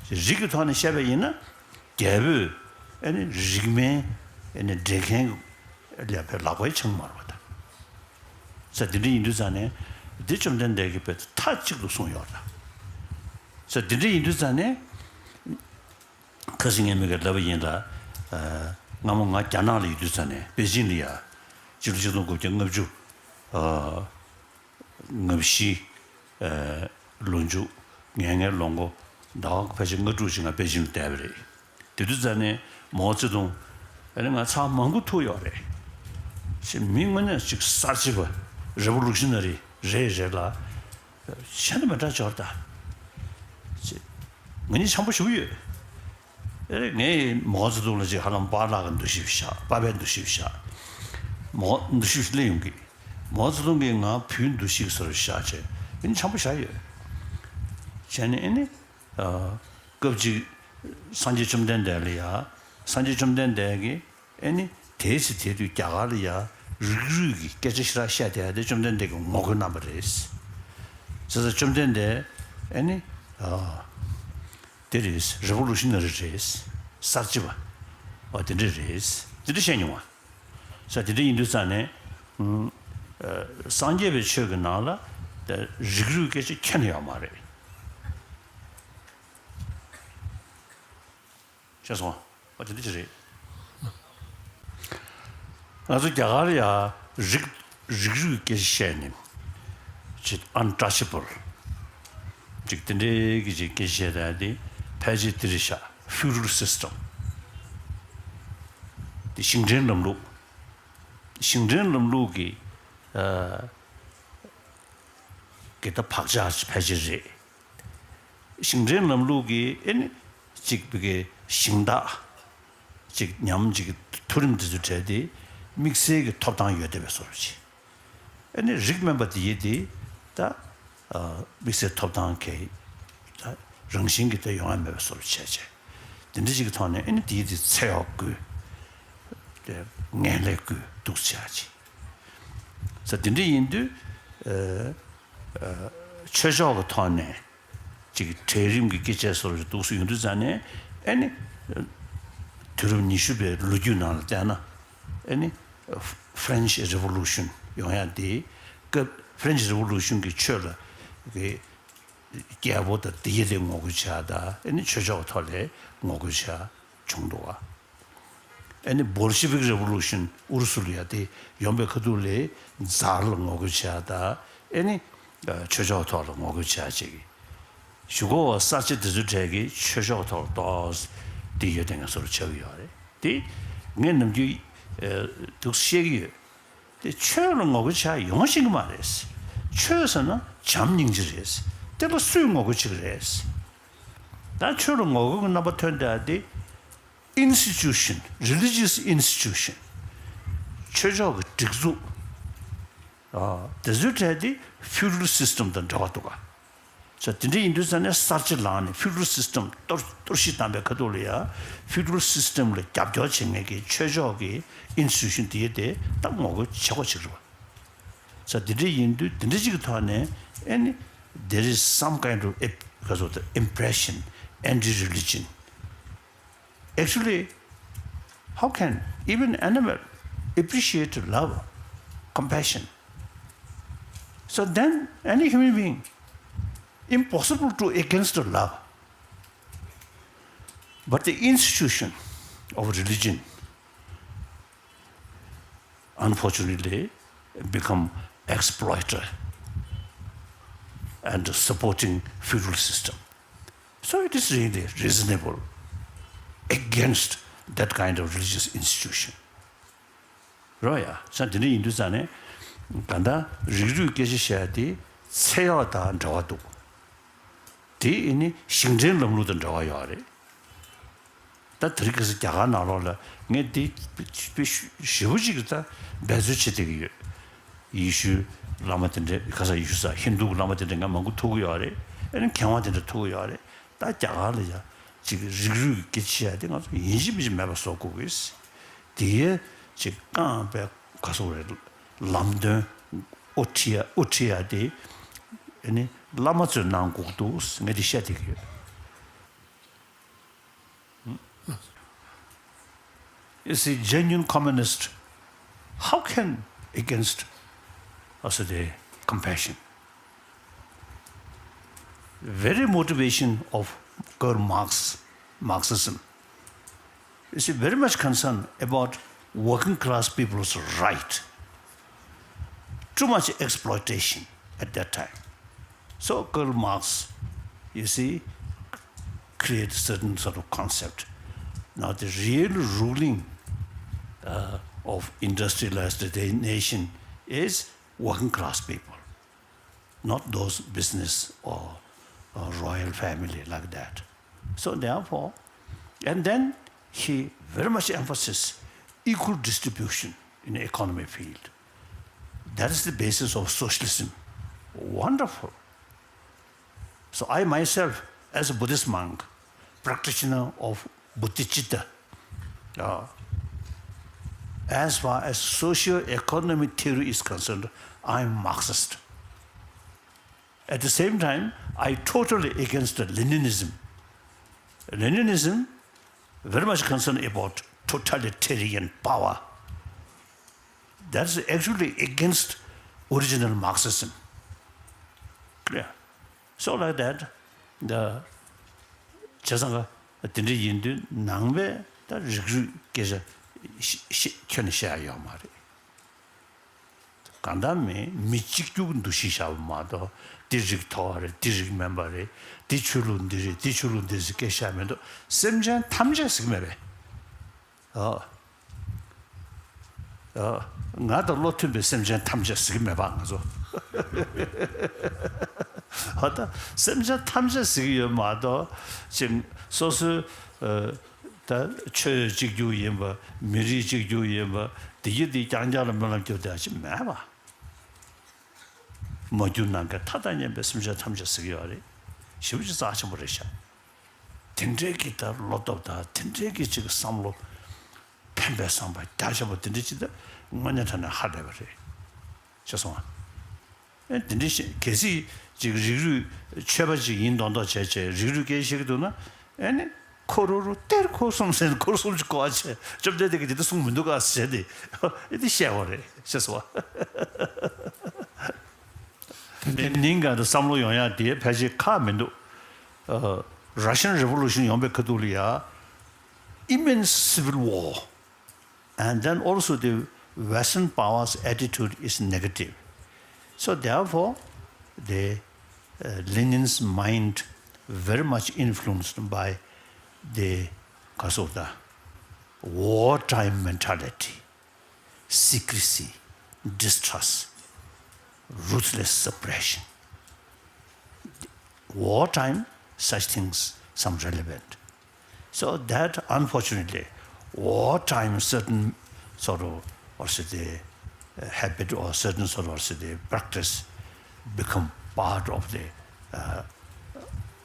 རིགས་ཀྱི་ཐོག་ནས་བཤད་པ་ཡིན་ན་རྒྱལ་པོས་ཨ་ནི་རིགས་དམན་ཨ་ནི་འདྲེ་མཁན་ལ་ཕར་ལག་པས་འཆང་མ་རུང་བ་དང་། ས་འདི་འདྲ་ཡིན་དུས་ཙང་ནས་འདི་བཅོམ་ལྡན་འདས་ཀྱིས་དཔེ་མཐའ་གཅིག་ཏུ་གསུངས་ཡོད་ལ། ས་འདི་འདྲ་ཡིན་དུས་ཙང་ནས་ཁ་སང་ངས་མི་ག་ལབ་པ་ཡིན་ལ། སྔ་མོ་ང་རྒྱ་ནག་ལ་ཡོད་དུས་ཙང་ནས་པེ་ཅིང་ལ་ཡ་སྤྱི་ལོ་ཆིག་སྟོང་དགུ་བརྒྱ་ལྔ་བཅུ་ལྔ་བཞི་ལོ་མཇུག་ངལ་ངལ་ལོ་མགོ་ཟླ་བ་ཕལ་ཆེར་ལྔ་དྲུག་ཅིག་ང་པེ་ཅིང་ལ་བསྡད་པ་རེད། དེ་དུས་ཙང་ནས་མའོ་ཙེ་ཏུང་ཨ་ནི་ང་ཚར་མང་པོ་ཐུག་ཡོད་རེད། ཞེས་མི་དངོས་གནས་ཅིག་གསར་བརྗེ་པ་རི་བོ་ལུ་ཤི་ན་རི་རེད་རེད་ལ། གཞན་དང་མི་འདྲ་འབྱོར་ད། ཅེས། ང་གཉིས་འཆམ་པོ་ཞུ་གི་ཡོད། ཨེ་ངས་མའོ་ཙེ་ཏུང་ལ་ཅིག་ཧ་ལམ་པཱ་ལགས་ཀྱི་འདུ་ཤེས་བཞག་པཱ་ཕའི་འདུ་ཤེས་བཞག་མའོ་འདུ་ཤེས་སླེབས་ཡོང་གི། མའོ་ཙེ་ཏུང་གིས་ང་བུའི་འདུ་ཤེས་ཀྱི་ས་རུ་བཞག་བྱས་ཨེ་ནི་འཆམ་པོ་བཞག་ཡོད། བྱས་ནས་ཨེ་ནི། སྐབས་གཅིག་སངས་རྒྱས་བཅོམ་ལྡན་འདས་ལ་ཡ། སངས་རྒྱས་བཅོམ་ལྡན་འདས་ཀྱིས་ཨེ་ནི་དེའི་ཚེ་དེ་དུས་རྒྱ་གར་ལ་ཡ་རིགས་རུས་ཀྱི་སྐད་ཆ་ཞེ་དྲག་བཤད་བསྡད་ཡ་དེ་བཅོམ་ལྡན་འདས་ཀྱིས་ངོ་རྒོལ་གནང་བ་རེད། བྱས་ཙང་བཅོམ་ལྡན་འདས་ཨེ་ནི། དེ་རེད། རི་བོ་ལུ་ཤི་ན་རི་རེད། གསར་བརྗེ་བ། འོ་དེ་འདྲ་རེད། དེ་འདྲ་བཤད་མྱོང་བ། ས་དེ་འདྲ་ཡིན་དུས་ཙང་ནས། སངས་རྒྱས་པའི་ཆོས་ཀྱི་ནང་ལ་ དེ་རིགས་རུས་སྐད་ཆ་ཁྱོན་ནས་ཡོད་མ་རེད། ཤེས་སོང་། ཨ་དེ་འདྲ་ཅིག་རེད། ང་ཚོ་རྒྱ་གར་ཡ་རིགས་རིགས་རུས་སྐད་ཆ་བཤད་ནས་ཅིག་untouchable། ཅིག་དེ་འདྲའི་གི་ཅིག་སྐད་ཆ་བཤད་ཡ་དེ་ཕལ་ཆེར་དེ་རེད་ཤག feudal system། དེ་ཞིང་བྲན་ལམ་ལུགས། ཞིང་བྲན་ལམ་ལུགས་ཀྱི་ཨ། གི་ད་བག་ཆགས་ཕལ་ཆེར་རེད། ཞིང་བྲན་ལམ་ལུགས་ཀྱི་ཨེ་ནི་གཅིག་པའི་གི་ཞིང་བདག་གཅིག་ཉམས་གཅིག་མཐོ་རིམ་དེ་ཚོ་གྲས་དེ་དམིགས་བསལ་གྱི་ཐོབ་ཐང་ཡོད་བསྡད་པའི་བཟོ་འདྲ་ཅིག་ཨེ་ནི་རིགས་དམན་པ་དེ་ཡི་དེ་ད་དམིགས་བསལ་ཐོབ་ཐང་གི་ད་རང་བཞིན་གྱི་ད་ཡོང་ཡ་མེད་པའི་བཟོ་འདྲ་བྱས་བྱས། དེ་འདྲ་ཅིག་གི་ཐོག་ནས་ཨེ་ནི་དེ་ཡི་དེ་འཚེ་བ་བཀོལ། དེ་ངན་ལྷད་བཀོལ་འདུག་བྱས་ཅིག་ས་དེ་འདྲ་ཡིན་དུས་ཨ་ཨ་ཆོས་ཕྱོགས་ཀྱི་ཐོག་ནས་ཅིག་གྲལ་རིམ་གྱི་སྐད་ཆ་བཟོ་འདྲ་འདུག་སེ་ཡོང་དུས་ཙང་ནས་ཨེ་ནི་དུས་རབས་ཉི་ཤུ་པའི་ལོ་རྒྱུས་ནང་ལ་བལྟས་ན་ཨེ་ནི་French Revolution ཡོང་ཡ་དེ་སྐབས་French Revolution གྱི་ཆོས་ལ་གི་རྒྱལ་པོ་དང་དེ་ཡི་དེ་ངོ་རྒོལ་བྱ་དང་ཨེ་ནི་ཆོས་ཕྱོགས་ཀྱི་ཐོག་ལ་ངོ་རྒོལ་བྱ་བྱུང་འདུག་བ། ཨེ་ནི་Bolshevik Revolution ཨུ་རུ་སུ་ལ་ཡ་དེ་ཡོང་པའི་ཁ་ཐུག་ལ་ཛར་ལ་ངོ་རྒོལ་བྱ་དང་ཨེ་ནི་ཆོས་ཕྱོགས་ཐོག་ལ་ངོ་རྒོལ་བྱ་བྱེད་ཀྱི། གཞུག་གུ་བ་གསར་བརྗེ་དེ་ཚོའི་གྲས་ཀྱིས་ཆོས་ཕྱོགས་ཐོག་ལ་ཏོག་ཙམ་དེ་ཡོད་དེ་ངས་བཟོ་འདྲ་ཆགས་ཀྱི་ཡོད་རེད་དེ། ངས་ནམ་རྒྱུན་འདུག་བཤད་ཀྱི་ཡོད། དེ་ཆོས་ལ་ངོ་རྒོལ་བྱ་ཡོང་ཤེས་ཀྱི་མ་རེད། ཆོས་ཟེར་ན་བྱམས་སྙིང་རྗེ་རེད། དེ་ལ་སུས་ངོ་རྒོལ་བྱེད་ཀྱི་རེད། ད་ཆོས་ལ་ངོ་རྒོལ་གྱི་རྣམ་པ་ཐོན་བསྡད་དེ་institution, religious institution ཆོས་ཕྱོགས་ཀྱི་སྒྲིག་འཛུགས་ཨ་དེ་ཚོའི་གྲས་དེ་feudal system དང་འབྲེལ་བ་འདུག་ག་ས་དེ་འདྲ་ཡིན་དུས་ཙང་ནས་གསར་བརྗེ་ལངས་ནས་feudal system གཏོར་གཏོར་བཤིག་བཏང་པའི་ཁ་ཐུག་ལ་ཡ་feudal system ལ་རྒྱབ་སྐྱོར་བྱེད་མཁན་གྱི་ཆོས་ཕྱོགས་ཀྱི་institution དེ་དེ་ད་ངོ་རྒོལ་བྱེད་དགོས་ཆགས་རེད་བ། ས་དེ་འདྲ་ཡིན་དུས་དེ་འདྲ་ཅིག་གི་ཐོག་ནས་ཨེ་ནི་there is some kind of ip- ག་ཚོད་ད་impression, anti-religion. Actually, how can even animal appreciate love, compassion? So then, any human being, impossible to against the love. But the institution of religion, unfortunately, become exploiter and supporting feudal system. So it is really reasonable against that kind of religious institution. རོ་ཡ། ས་དེ་འདྲ་ཡིན་དུས་ཙང་ནས་གང་ལྟར་རིགས་རུས་སྐད་ཆ་བཤད་ཡ་དེ་ཚེ་གཡོག་དང་འབྲེལ་བ་འདུག་དེ་ཨེ་ནི་ཞིང་བྲན་ལམ་ལུགས་དང་འབྲེལ་བ་ཡོད་རེད། ད་དེ་རིང་ཁ་སང་རྒྱ་གར་ནང་ལོགས་ལ་ངས་འདི་དཔེ་ཞེ་པོ་ཅིག་ད་འབད་རྩོལ་བྱེད་བསྡད་ཀྱི་ཡོད། ཡེ་ཤུའི་བླ་མ་དེ་འདྲ་ཁ་སང་ཡེ་ཤུ་ས་ཧིན་དུ་གི་བླ་མ་དེ་འདྲ་ང་མང་པོ་ཐུག་གི་ཡོད་རེད། ཨ་ནི་མཁས་དབང་དེ་འདྲ་ཐུག་གི་ཡོད་རེད། ད་རྒྱ་གར་ལ་ཡ་ཅིག་རིགས་རུས་ཀྱི་སྐད་ཆ་བཤད་ཡ་དེ་ང་ཚོ་ཡིན་གཅིག་མིན་གཅིག་མེད་པ་བཟོ་དགོས་ཀྱི། དེ་ཡས་ཅིག་རྐང་པའི་ག་སོག་རེད། ལམ་སྟོན་དབུ་ཁྲིད་ཡ་དབུ་ཁྲིད་ཡ་དེ་ཨ་ནི་བླ་མ་ཚོས་གནང་དགོས་འདུག་ངས་དེ་བཤད་བསྡད་ཀྱི་ཡོད། You see, genuine communist, how can against, I say, the compassion? Very motivation of Karl Marx, Marxism, is very much concerned about working class people's right. Too much exploitation at that time. So Karl Marx, you see, create certain sort of concept. Now the real ruling uh, of industrialized nation is working class people, not those business or, or royal family like that. So therefore, and then he very much emphasizes equal distribution in the economy field. That is the basis of socialism. Wonderful. So I myself, as a Buddhist monk, practitioner of bodhicitta, uh, as far as socio-economic theory is concerned, I am Marxist. At the same time, I totally against the Leninism. Leninism very much concerned about totalitarian power. That's actually against original Marxism. རེད། So like that. ད་བྱས་ཙང་ག་དེ་འདྲ་ཡིན་དུས་ནང་པའི་ད་རིགས་རུས་སྐད་ཆ་ཤ་ཤ་ཁྱོན་ནས་བཤད་ཡ་ཡོད་མ་རེད། གང་ལྟར་མི་མི་གཅིག་གྱུར་འདུ་ཤེས་བཞག་པ་མ་གཏོགས་འདི་རིགས་མཐོ་བ་རེད། འདི་རིགས་དམན་པ་རེད། འདི་ཆོས་ལུགས་འདི་རེད། འདི་ཆོས་ལུགས་འདི་ཟེར་སྐད་བཤད་མི་འདུག་སེམས་ཅན་ཐམས་ཅད་ཟེར་གྱི་མེད་པས། ཨོ། ཨོ། ང་དང་བློ་མཐུན་པའི་སེམས་ཅན་ཐམས་ཅད་ཟེར་གྱི་མེད་པ་ང་ཚོ། ཨོ་ད་སེམས་ཅན་ཐམས་ཅད་ཟེར་གྱི་ཡོད་མ་གཏོགས་ཅིག་སོ་སོའི་ཨ་ད་ཆོས་གཅིག་གྱུར་ཡིན་པ། མི་རིགས་གཅིག་གྱུར་ཡིན་པ། འདི་གྱིས་འདི་རྐྱང་རྐྱང་ལ་སྨོན་ལམ་རྒྱབ་བསྡད་ཅིག་མེད་པ། མ་གྱུར་ནམ་མཁའི་མཐའ་དང་མཉམ་པའི་སེམས་ཅན་ཐམས་ཅད་ཟེར་གྱི་ཡོད་རེད། ཞེ་པོ་ཅིག་རྩ་ཆེན་པོ་རེད་ཤག་དེ་འདྲའི་གི་ད་བློ་སྟོབས་དང་དེ་འདྲའི་གི་ཅིག་བསམ་བློ་ཕན་པའི་བསམ་པ་རྒྱ་ཆེན་པོ་དེ་འདྲ་ཅིག་ད་དངོས་གནས་དྲང་གནས་ཧ་ལས་པ་རེད། ཤེས་སོང་ཨ། ཨེ་དེ་འདྲ་ཞིག་གལ་སྲིད་ཅིག་རིགས་རུས་ཆོས་པ་ཅིག་ཡིན་མདོག་མདོག་བྱས་བྱས་རིགས་རུས་སྐད་བཤད་ཀྱི་འདུག་ན། ཨེ་ནི་ཁོ་རུ་རུ་གཏེར་འཁོར་གསུམ་ཟེར་ནས་འཁོར་གསུམ་གྱི་གོ་བ་བྱས་བཅོམ་ལྡན་འདས་ཀྱིས་དེ་འདྲ་གསུངས་མི་འདུག་ག་ཟེར་ཏེ་ཨེ་འདི་བཤད་པ་རེད། ཤེས་སོང་ཨ། དེ་ནིང་ག་དུ་བསམ་བློ་ཡོང་ཡག་དེ་ཕལ་ཆེར་ཁག་མི་འདུག་ཨ། Russian Revolution ཡོང་པའི་ཁ་ཐུག་ལ་ཡ་immense civil war, and then also the Western powers' attitude is negative. So therefore the uh, Lenin's mind very much influenced by the ག་ཟེར་ད། Wartime mentality, secrecy, distrust, ruthless suppression. Wartime, such things some relevant. So that unfortunately, wartime certain sort of, what should they, uh, habit or certain sort of, what should they, practice become part of the, uh,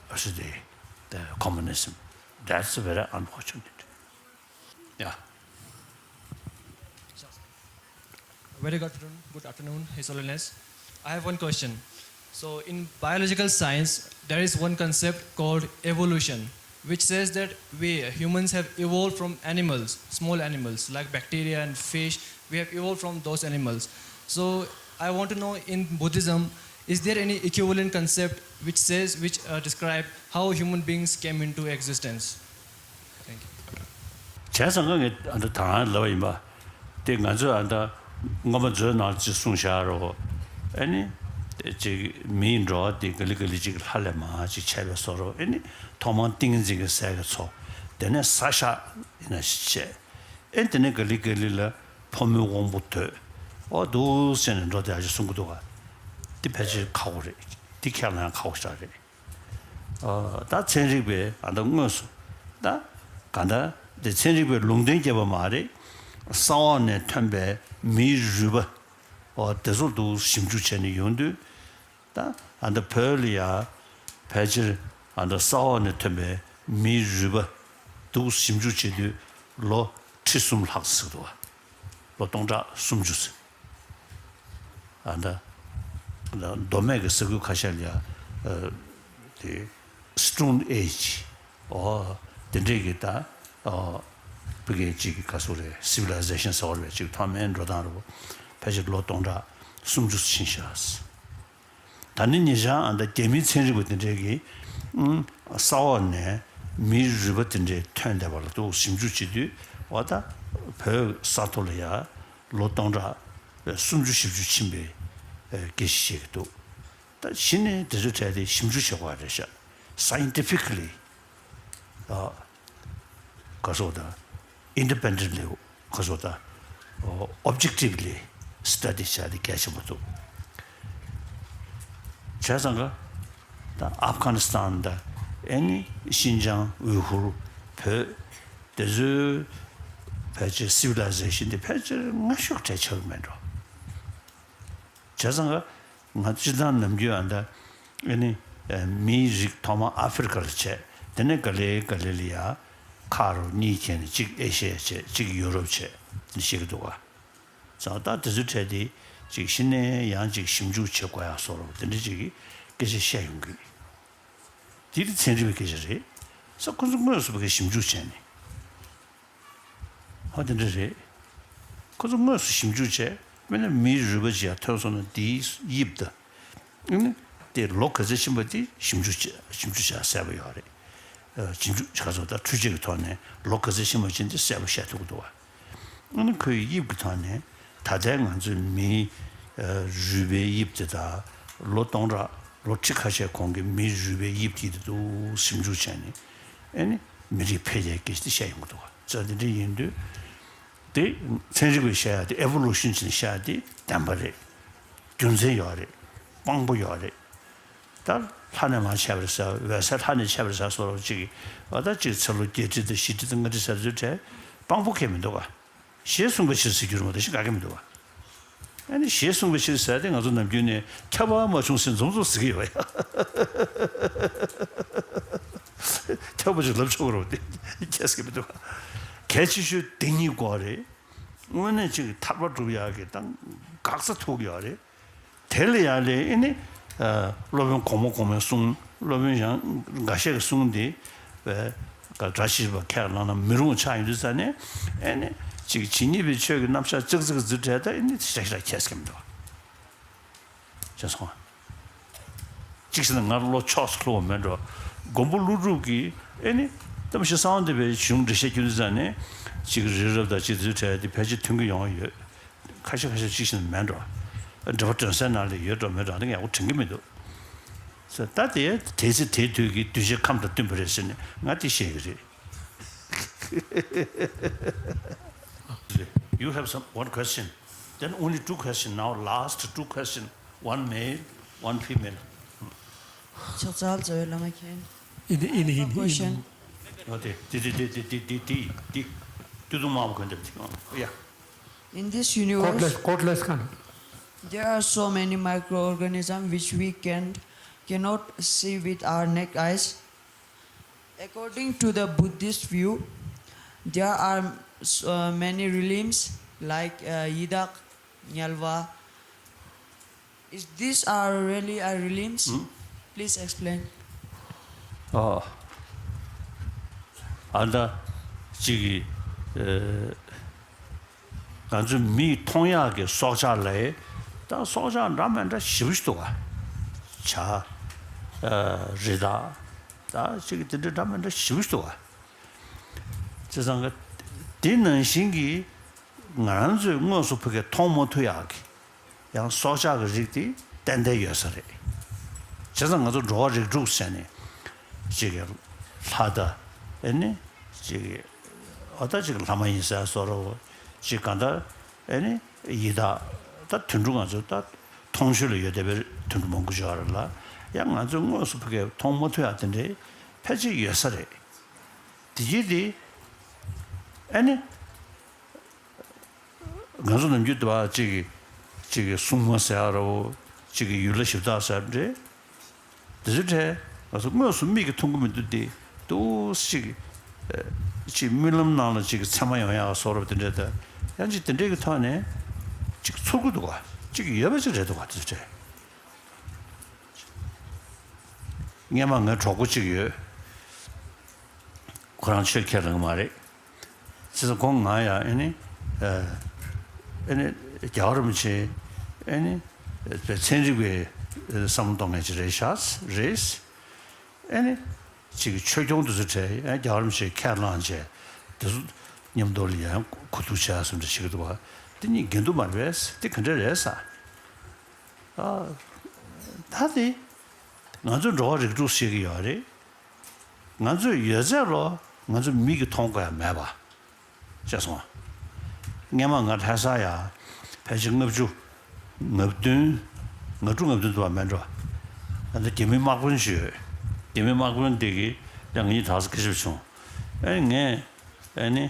what should they, the communism. That's very unfortunate. Yeah. Very good afternoon, good afternoon, His Holiness. I have one question. So, in biological science, there is one concept called evolution, which says that we humans have evolved from animals, small animals like bacteria and fish. We have evolved from those animals. So, I want to know, in Buddhism, is there any equivalent concept which says, which uh, describe how human beings came into existence? Thank you. བྱས་ཙང་ང་ངས་ཨ་ད་ད་རང་ལབ་པ་ཡིན་པ། དེ་ང་ཚོས་ཨ་ད་སྔོན་མ་མཛོད་ནང་ཅིག་གསུངས་བཞག་རོགས། ཨ་ནི་ཅིག་མིའི་འགྲོ་བ་དེ་ག་ལེ་ག་ལེ་ཅིག་ལྷ་ལས་མར་ཅིག་ཆད་པའི་བཟོ་འདྲ། ཨ་ནི་ཐོག་མར་ཏིང་ངེ་འཛིན་གྱི་སྲས་ཀྱི་ཚོགས། དེ་ནས་ས་ཞག་ཡིན་ན་ཞིག་བྱས། ཨེ་དེ་ནས་ག་ལེ་ག་ལེ་ལ་ཕོ་མོའི་དབང་པོ་ཐོབ། ཨོ་འདུག་ཟེར་ནས་འགྲོ་བསྡད་ཡག་ཅིག་གསུང་གི་འདུག་ག། འདི་ཕལ་ཆེར་ཁག་པོ་རེད། འདི་ཁས་ལེན་ཡག་ཁག་པོ་ཞིག་རེད། ཨ་ད་ཚན་རིག་པས་ཨ་ད་དངོས་སུ་ད་ག་འདྲ་དེ་ཚན་རིག་པས་ལུང་འདྲེན་བརྒྱབ་པ་མ་རེད། ས་འོག་ནས་ཐོན་པའི་མིའི་རུས་པ། ཨོ་དེ་ཚོ་འདུག་ཞིབ་འཇུག་བྱས་ནས་ཡོང་དུས། ད་ཨ་ད་བོད་ལ་ཡ་ཕལ་ཆེར་ཨ་ད་ས་འོག་ནས་ཐོན་པའི་མིའི་རུས་པ་འདུག་ཞིབ་འཇུག་བྱེད་དུས་ལོ་ཁྲི་གསུམ་ལྷག་ཟེར་འདུག་བ། ལོ་སྟོང་ཕྲག་སུམ་ཅུ་ཟེར། ཨ་ད་མདོ་སྨད་ཀྱི་ས་ཁུལ་ཁ་ཤས་ལ་ཡ་དེ་Stone Age ཨོ་དེ་འདྲས་ཀྱི་ད་ཨོ་ཕ་གི་ཅིག་ག་ཟེར་རེད། Civilization ཟེར་བ་རེད། ཅིག་ཐོག་མའི་འགྲོ་སྟངས་རེད་པ། ཕལ་ཆེར་ལོ་སྟོང་ཕྲག་སུམ་ཅུ་ཕྱིན་ཤག། ད་ནི་ཉེ་ཆར་ཨ་ད་རྒྱ་མིའི་ཚན་རིག་པ་དེ་འདྲས་ཀྱིས་ཨང་ས་འོག་ནས་མིའི་རུས་པ་དེ་འདྲས་ཐོན་བསྡད་པ་ལ་འདུག་ཞིབ་འཇུག་བྱེད་དུས་ཨོ་ད་བོད་ས་ཐོག་ལ་ཡ་ལོ་སྟོང་ཕྲག་སུམ་ཅུ་བཞི་བཅུ་ཕྱིན་པའི་སྐད་ཆ་བཤད་ཀྱི་འདུག། ད་གཞི་ནས་དེ་ཚོའི་གྲས་དེ་ཞིབ་འཇུག་བྱེད་དགོས་རེད་ཤག། Scientifically ག་ཟེར་ད། Independently ག་ཟེར་ད། Objectively study བྱ་དེ་གལ་ཆེན་པོ་འདུག། བྱས་ཙང་ག་ད་ཨབ་གྷ་ནི་སི་ཐན་ད་ཨེ་ནི་ཤིན་ཅང་ཝུའུ་ཧུར་བོད་དེ་ཚོའི་ཕལ་ཆེར་Civilization དེ་ཕལ་ཆེར་སྔ་ཤོས་གྲས་ཆགས་ཀྱི་མེད་འགྲོ། བྱས་ཙང་ག་ང་སྤྱིར་བཏང་ནམ་རྒྱུན་ཨ་ད་ཨེ་ནི་མིའི་རིགས་ཐོག་མ་ཨ་ཧྥེ་རི་ཁ་ལ་བྱས། དེ་ནས་ག་ལེ་ག་ལེ་ལ་ཡ་ཁ་རུ་གཉིས་ཁྱེར་ནས་གཅིག་ཨེ་ཤི་ཡ་བྱས། གཅིག་ཡུ་རོབ་བྱས། དེ་བཤད་ཀྱི་འདུག་ག། བྱས་ཙང་ད་དེ་ཚོའི་གྲས་དེ་ཅིག་གཞི་ནས་ཡང་ཅིག་ཞིབ་འཇུག་བྱེད་དགོས་ཡག་བཟོ་འདྲ་དེ་འདྲ་ཅིག་གི་སྐད་ཆ་བཤད་ཡོང་གི། དེ་ནི་ཚན་རིག་པའི་སྐད་ཆ་རེད། ས་ཁོ་ཚོ་དངོས་སུ་བ་གི་ཞིབ་འཇུག་བྱས་ནས། ཧོ་དེ་འདྲ་རེད། ཁོ་ཚོ་དངོས་སུ་ཞིབ་འཇུག་བྱས། དཔེར་ན་མིའི་རུས་པ་ཅིག་ཡར་ཐོན་སོང་ན་དེའི་དབྱིབས་དང་། ཨ་ནི་ དེ་ལོ་ག་ཚོད་ཕྱིན་པ་དེ་ཞིབ་འཇུག་བྱས་ཞིབ་འཇུག་བྱས་གསལ་པོ་ཡོད་རེད། ཨ་ཞིབ་འཇུག་ག་ཚོད་ད་འཕྲུལ་ཆས་ཀྱི་ཐོག་ནས་ལོ་ག་ཚོད་ཕྱིན་པ་ཕྱིན་དེ་གསལ་པོ་བཤད་ཐུབ་ཀྱི་འདུག་བ། ཨ་ནི་ཁོའི་དབྱིབས་ཀྱི་ཐོག་ནས་ད་ལྟའི་ང་ཚོའི་མིའི་ཨ་རུས་པའི་དབྱིབས་དེ་དང་ལོ་སྟོང་ཕྲག་ལོ་ཁྲི་ཁ་ཤས་གོང་གི་མིའི་རུས་པའི་དབྱིབས་དེ་དེ་འདུག་ཞིབ་འཇུག་བྱས་ནས་ཨ་ནི་མི་རིགས་འཕེལ་རྒྱས་སྐད་ཆ་དེ་བཤད་ཡོང་གི་འདུག་བ། ཙང་དེ་འདྲ་ཡིན་དུས། དེ་ཚན་རིག་པས་བཤད་ཡ་དེ་ཨེ་ཝོ་ལུ་ཤན་ཅེས་བཤད་ཡ་དེ་བདེན་པ་རེད། རྒྱུ་མཚན་ཡོད་རེད། དཔང་པོ་ཡོད་རེད། ད་ལྷ་ནས་མར་ཆད་པ་རེད་ཟེར། འོད་གསལ་ལྷ་ནས་ཆད་པ་རེད་ཟེར་སོགས་ཅིག་ཨ་ད་ཅིག་ཚེ་ལོ་བརྒྱད་ཁྲི་དང་བཞི་ཁྲི་དང་ལྔ་ཁྲི་ཟེར་ཚུལ་བྲལ་དཔང་པོ་གང་ཡང་མི་འདུག་ག། ཞེས་གསུངས་པའི་ཕྱིར་ཟེར་རྒྱུ་རེད་མ་གཏོགས་གཞན་ག་གེ་མི་འདུག་ག། ཨ་ནི་ཞེས་གསུངས་པའི་ཕྱིར་ཟེར་ཏེ་ང་ཚོ་ནམ་རྒྱུན་ནས་ཁྱབ་པ་མ་བྱུང་ཟེར་འཛོམས་འཛོམས་ཟེར་གྱི་ཡོད་པ་ཡ། ཁྱབ་པ་ཅིག་ལབ་ཆོག་རོགས་དེ་ཁྱད་སྐད་མི་འདུག་ག། གལ་ཆེ་ཤོས་དེ་གཉིས་སྐོར་རེད། དངོས་གནས་ཅིག་ཐར་པ་སྒྲུབ་ཡག་གི་དང་འགག་རྩ་ཐུག་ཡོད་རེད། དེ་ལ་ཡང་ལས་ཨེ་ནི་སློབ་དཔོན་གོང་མ་གོང་མའི་གསུང་། སློབ་དཔོན་ཡང་འགའ་ཤས་ཀྱི་གསུང་དེ་བས་ག་སྒྲ་ཞིག་པ་ཁས་བླངས་ན་མི་རུང་བ་ཆགས་ཡོང་དུས་ཙ་ནས་ཨེ་ནི་ཅིག་ཇི་སྙེད་པའི་ཆོས་ཀྱི་རྣམ་གཞག་ལྕགས་ཙིག་གི་འཛུལ་བྲལ་ད་ཨེ་ནི་ཤ་ཤ་ཁྱད་སྐད་མི་འདུག་བ། ཅེས་གསུངས། གཅིག་བྱས་ན་ང་བློ་ཕྱོགས་སུ་ལྷུང་བ་མེད་འགྲོ། མགོན་པོ་ཀླུ་སྒྲུབ་ཀྱིས་ཨེ་ནི་གཏམ་བཞི་གསང་བ་འདུས་པའི་གཞུང་འགྲེལ་བཤད་བསྐྱོན་དུས་ཙ་ནས་ཅིག་རི་རབ་དང་ཅིག་འཛུལ་བྲལ་དེ་ཕལ་ཆེར་མཐུན་གྱི་ཡོང་བ་ཡོད། ཁ་ཤས་ཁ་ཤས་གཅིག་བྱས་ན་མེད་འགྲོ། འགྲེལ་པ་དོན་གསལ་ནང་ལ་ཡོད་འགྲོ་མེད་འགྲོ་དེ་ངས་དྲན་གྱི་མི་འདུག། ད་དེ་དེ་ཚེ་དེའི་དུས་ཀྱི་གདུལ་བྱའི་ཁམས་དང་བསྟུན་པ་རེད་ཟེར་ནས་ང་དེ་བཤད་ཀྱི་རེད། You have some one question. Then only two question now. Last two question. One male, one female. ཕྱག་འཚལ་རྩ་བའི་བླ་མ་མཁྱེན། ཨིན་ཨིན་ཨིན། Question. ཨོ་དེ་དེ་དེ་དེ་དེ་དེ་དེ་དེ་དེ་དུས་དུ་མང་པོ་གོན་འདེབས་དེ་ཡ། In this universe, ཀོཊ་ལེས་ཀོཊ་ལེས་ཁང་། There are so many microorganisms which we can cannot see with our naked eyes. According to the Buddhist view, there are uh, many realms like uh, Yidak, Nyalva. Is these are really a realms? Hmm? Please explain. ཨོ། ཨ་ད་ཅིག་གི་ཨེ། ང་ཚོ་མིས་མཐོང་ཡག་གི་སྲོག་ཆགས་ལ་ད་སྲོག་ཆགས་འདྲ་མི་འདྲ་ཞེ་པོ་ཞིག་འདུག་ག། བྱ། ཨ། རི་དྭགས། ད་ཅིག་དེ་འདྲ་འདྲ་མི་འདྲ་ཞེ་པོ་ཞིག་འདུག་ག། བྱས་ཙང་ག་དེ་ནང་བཞིན་གྱི་ང་རང་ཚོས་དངོས་སུ་ཕ་གིར་མཐོང་མ་ཐུབ་ཡག་གི་ཡང་སྲོག་ཆགས་ཀྱི་རིགས་དེ་ཏན་ཏན་ཡོད་ས་རེད། བྱས་ཙང་ང་ཚོ་འགྲོ་བ་རིགས་དྲུག་ཟེར་ནས་ཅིག་གི་ལྷ་དང་ཨེ་ནི་ཅིག་གི་འོ་ད་ཅིག་ལྷ་མ་ཡིན་ཟེར་བཟོ་འདྲ་བོ་ཅིག་གང་ལྟར་ཨེ་ནི་ཡི་དྭགས་ད་དུད་འགྲོ་ང་ཚོ་ད་མཐོང་ཆོས་ལ་ཡོད་བསྡད་པའི་དུད་འགྲོ་མང་པོ་ཅིག་ཡོད་རེད་ལ། ཡང་ང་ཚོས་དངོས་སུ་ཕ་གིར་མཐོང་མ་ཐུབ་ཡག་དེ་འདྲའི་ཕལ་ཆེར་ཡོད་ས་རེད། དེ་རྗེས་དེ་ཨེ་ནི། ང་ཚོ་ནམ་རྒྱུན་དུ་བ་གཅིག་གིས་གཅིག་གིས་སྲུང་མ་ཟེར་ཡ་ར་བོ། གཅིག་གིས་ཡུལ་ལྷ་གཞི་བདག་ཟེར་ཡ་འདྲ། དེ་ཚོའི་གྲས་ང་ཚོ་དངོས་སུ་མིག་གིས་མཐོང་གི་མི་འདུག་སྟེ། ཏོག་ཙམ་ཅིག་ཅིག་རྨི་ལམ་ནང་ལ་ཅིག་གི་མཚན་མ་ཡོང་ཡག་བཟོ་འདྲ་བ་དེ་འདྲ་དང་། ཡང་ཅིག་དེ་འདྲའི་གི་ཐོག་ནས་ཅིག་ཚོར་གི་འདུག་ག། ཅིག་ཡོད་པ་ཅིག་རེད་འདུག་ག། དེ་ཚོའི་གྲས། སྔན་མ་ངའི་གྲོགས་པོ་གཅིག་ཡོད། ཁོ་རང་ཆོས་ཁས་ལེན་གྱི་མ་རེད། བྱས་ཙང་ཁོང་ང་ཡང་ཨེ་ནི། ཨེ་ནི་རྒྱལ་བ་རིན་པོ་ཆེ་ཨེ་ནི་ཚན་རིག་པའི་བསམ་བློ་གཏོང་མཁན་ཅིག་རེད་ཤག་རེད། ཨེ་ནི་ཅིག་ཆོས་སྐྱོང་དེ་ཚོའི་གྲས་ཡང་རྒྱལ་བ་རིན་པོ་ཆེ་ཁས་བླངས་བྱས། དེ་ཚོ་མཉམ་དུ་ལ་ཡང་གོ་བསྡུར་བྱས་སོང་འདྲ་ཞིག་འདུག་བ། དེ་གཉིས་འགལ་འདུ་མ་རེད་པས། དེ་ག་འདྲ་རེད་ས། ཨ། ད་དེ་ང་ཚོ་འགྲོ་བ་རིགས་དྲུག་ཟེར་གྱི་ཡོད་རེད། ང་ཚོས་ཡོད་ཚད་ལོ་ང་ཚོ་མིག་གིས་མཐོང་དགོས་ཡ་མེད་པ། ཤེས་སོང་ང་། སྔན་མ་ང་ལྷ་ས་ཡ་ཕལ་ཆེར་ལྔ་བཅུ་ང་བདུན་ང་དྲུག་ང་བདུན་འདུག་པ་མེད་འགྲོ། ཨ་ནི་རྒྱ་མིའི་དམག་དཔོན་ཞིག་ཡོད། རྒྱ་མིའི་དམག་དཔོན་དེ་གིས་ཡང་ང་གཉིས་དག་ས་སྐད་ཆ་བྱུང་། ཨ་ནི་ངས་ཨ་ནི་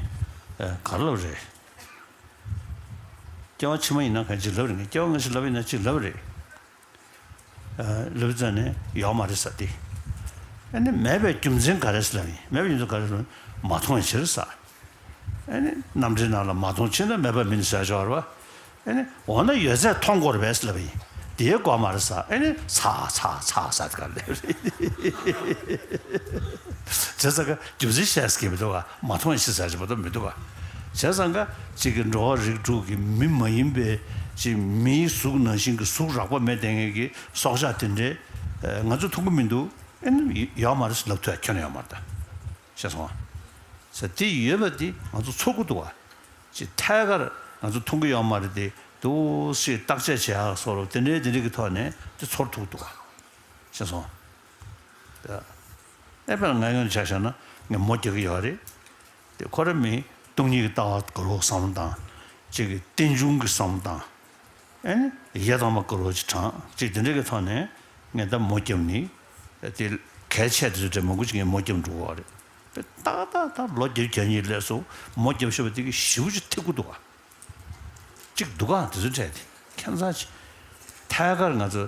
ག་རེ་ལབ་རེད། སྐྱེ་བ་ཕྱི་མ་ཡིན་ན་གང་ཅི་ལབ་རེད། ངས་སྐྱེ་བ་སྔ་ཕྱི་ལབ་ཡིན་ན་ཅི་ལབ་རེད། ལབ་ཙ་ནས་ཡོག་མ་རེད་ས་དེ། ཨ་ནི་མེད་པའི་རྒྱུ་མཚན་ག་རེ་ལབ་ཡིན། མེད་པའི་རྒྱུ་མཚན་ག་རེ་ལབ་ཡིན། མ་མཐོང་བའི་ཕྱིར་ས། ཨ་ནི་རྣམ་འདྲེན་ནང་ལ་མ་མཐོང་ཕྱིར་ན་མེད་པ་མིན་ཟེར་ཆོག་རེད་པ། ཨ་ནི་འོ་ན་ཡོད་ཚད་མཐོང་དགོས་རེད་པས་ལབ་ཡིན། དེའི་དགོས་མ་རེད་ས། ཨ་ནི་ཚ་ཚ་ཚ་ས་དེ་ག་ལབ་རེད། བྱས་ཙང་ག་རྒྱུ་མཚན་བཤད་ས་གི་མི་འདུག་ག། མ་མཐོང་བའི་ཕྱིར་ཟེར་གྱི་མ་གཏོགས་མི་འདུག་ག། བྱས་ཙང་ག་ཅིག་གི་འགྲོ་བ་རིགས་དྲུག་གི་མི་མ་ཡིན་པའི་ཅིག་མིའི་གཟུགས་ནང་བཞིན་གྱི་གཟུགས་རགས་པ་མེད་བསྡད་མཁན་གྱི་སྲོག་ཆགས་དེ་འདྲའི་ ཨ། ང་ཚོ་མཐོང་གི་མི་འདུག་ཨེ་ནི་ཡོད་མ་རེད་ཟེར་ལབ་ཐུབ་ཡ་ཁྱོན་ནས་ཡོད་མ་རེད་ད། ཤེས་སོང་ཨ། ཟེར་དེ་ཡོད་པ་དེ་ང་ཚོ་ཚོར་གི་འདུག་བ། ཅིག་ཐད་ཀར་ང་ཚོ་མཐོང་གི་ཡོད་མ་རེད་དེ་འདུག་སེ་བརྟག་དཔྱད་བྱེད་ཡག་སོགས་དེ་འདྲའི་དེ་འདྲའི་གི་ཐོག་ནས་དེ་ཚོར་ཐུབ་འདུག་བ། ཤེས་སོང་ཨ། ཨེ་དཔེར་ན་ང་ཡོང་ཆ་བཞག་ན་ངས་མོ་རྒྱག་གི་ཡོད་རེད། དེ་ཁོ་རང་མི་སྟོང་ཉིད་ཀྱི་ལྟ་བ་དགོས་རོགས་བསམ་བློ་བཏང་། གཅིག་གི་རྟེན་འབྱུང་གི་བསམ་བློ་བཏང་། ཨེ་ནི་ཡེ་དང་མ་དགོས་རོགས་ཅིག་དྲངས་གཅིག་དེ་འདྲ་གི་ཐོག་ནས་ངས་ད་མོ་བརྒྱབ་ནི། དེ་གལ་ཆེ་དེ་ཚོ་གྲས་མང་པོ་ཅིག་ངས་མོ་བརྒྱབ་འགྲོ་གི་རེད། དཔེ་ཏག་ཏག་ཏག་ལོ་བརྒྱད་ཅུ་གྱ་གཉིས་སླེབས་སོང་མོ་བརྒྱབ་ཤོར་བ་དེ་གི་ཞེ་པོ་ཅིག་ཐེབས་ཀྱི་འདུག་ག་གཅིག་འདུག་ག་དེ་ཚོ་འཕྲད་དེ་ཁྱད་མཚར་ཅིག་ཐད་ཀར་ང་ཚོ་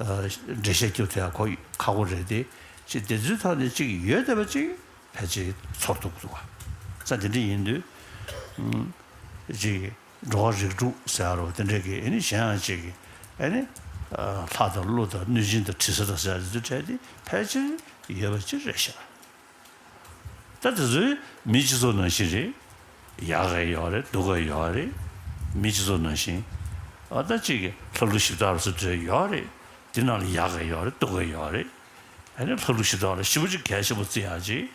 ཨ་འགྲེལ་བཤད་རྒྱབ་ཐུབ་ཡ་ཁོ་ཁག་པོ་རེད་དེ། ཅིག་དེ་ཚོའི་ཐོག་ནས་ཅིག་ཡོད་བསྡད་པ་ཅིག་ཕལ་ཆེར་ཚོར་ཐུབ་འདུག་ག་ས་དེ་འདྲ་ཡིན་དུས་ཨུམ་ཅིག་འགྲོ་བ་རིགས་དྲུག་ཟེར་ཡ་རོ་དེ་འདྲ་གི་ཨེ་ནི་གཞན་ཡང་ཅིག་ཨེ་ནི་ཨ་ལྷ་དང་ཀླུ་དང་གནོད་སྦྱིན་དང་དྲི་ཟ་དང་ཟེར་ཡ་དེ་ཚོ་འཕྲད་དེ་ཕལ་ཆེར་ཡོད་པ་ཅིག་རེད་ཤག་ད་དེ་ཚོའི་མི་སྤྱི་ཚོགས་ནང་བཞིན་རེད། ཡག་ག་ཡོད་རེད་སྡུག་ག་ཡོད་རེད། མི་སྤྱི་ཚོགས་ནང་བཞིན། ཨ་ད་ཅིག་གི་ལྷ་ཀླུ་གཞི་བདག་རུ་སུ་འདྲ་ཡོད་རེད། དེ་ནང་ལ་ཡག་ག་ཡོད་རེད་སྡུག་ག་ཡོད་རེད། ཨ་ནི་ལྷ་ཀླུ་གཞི་བདག་ལ་ཞེ་པོ་ཅིག་གལ་ཆེན་པོ་བརྩི་ཡག་ཅིག་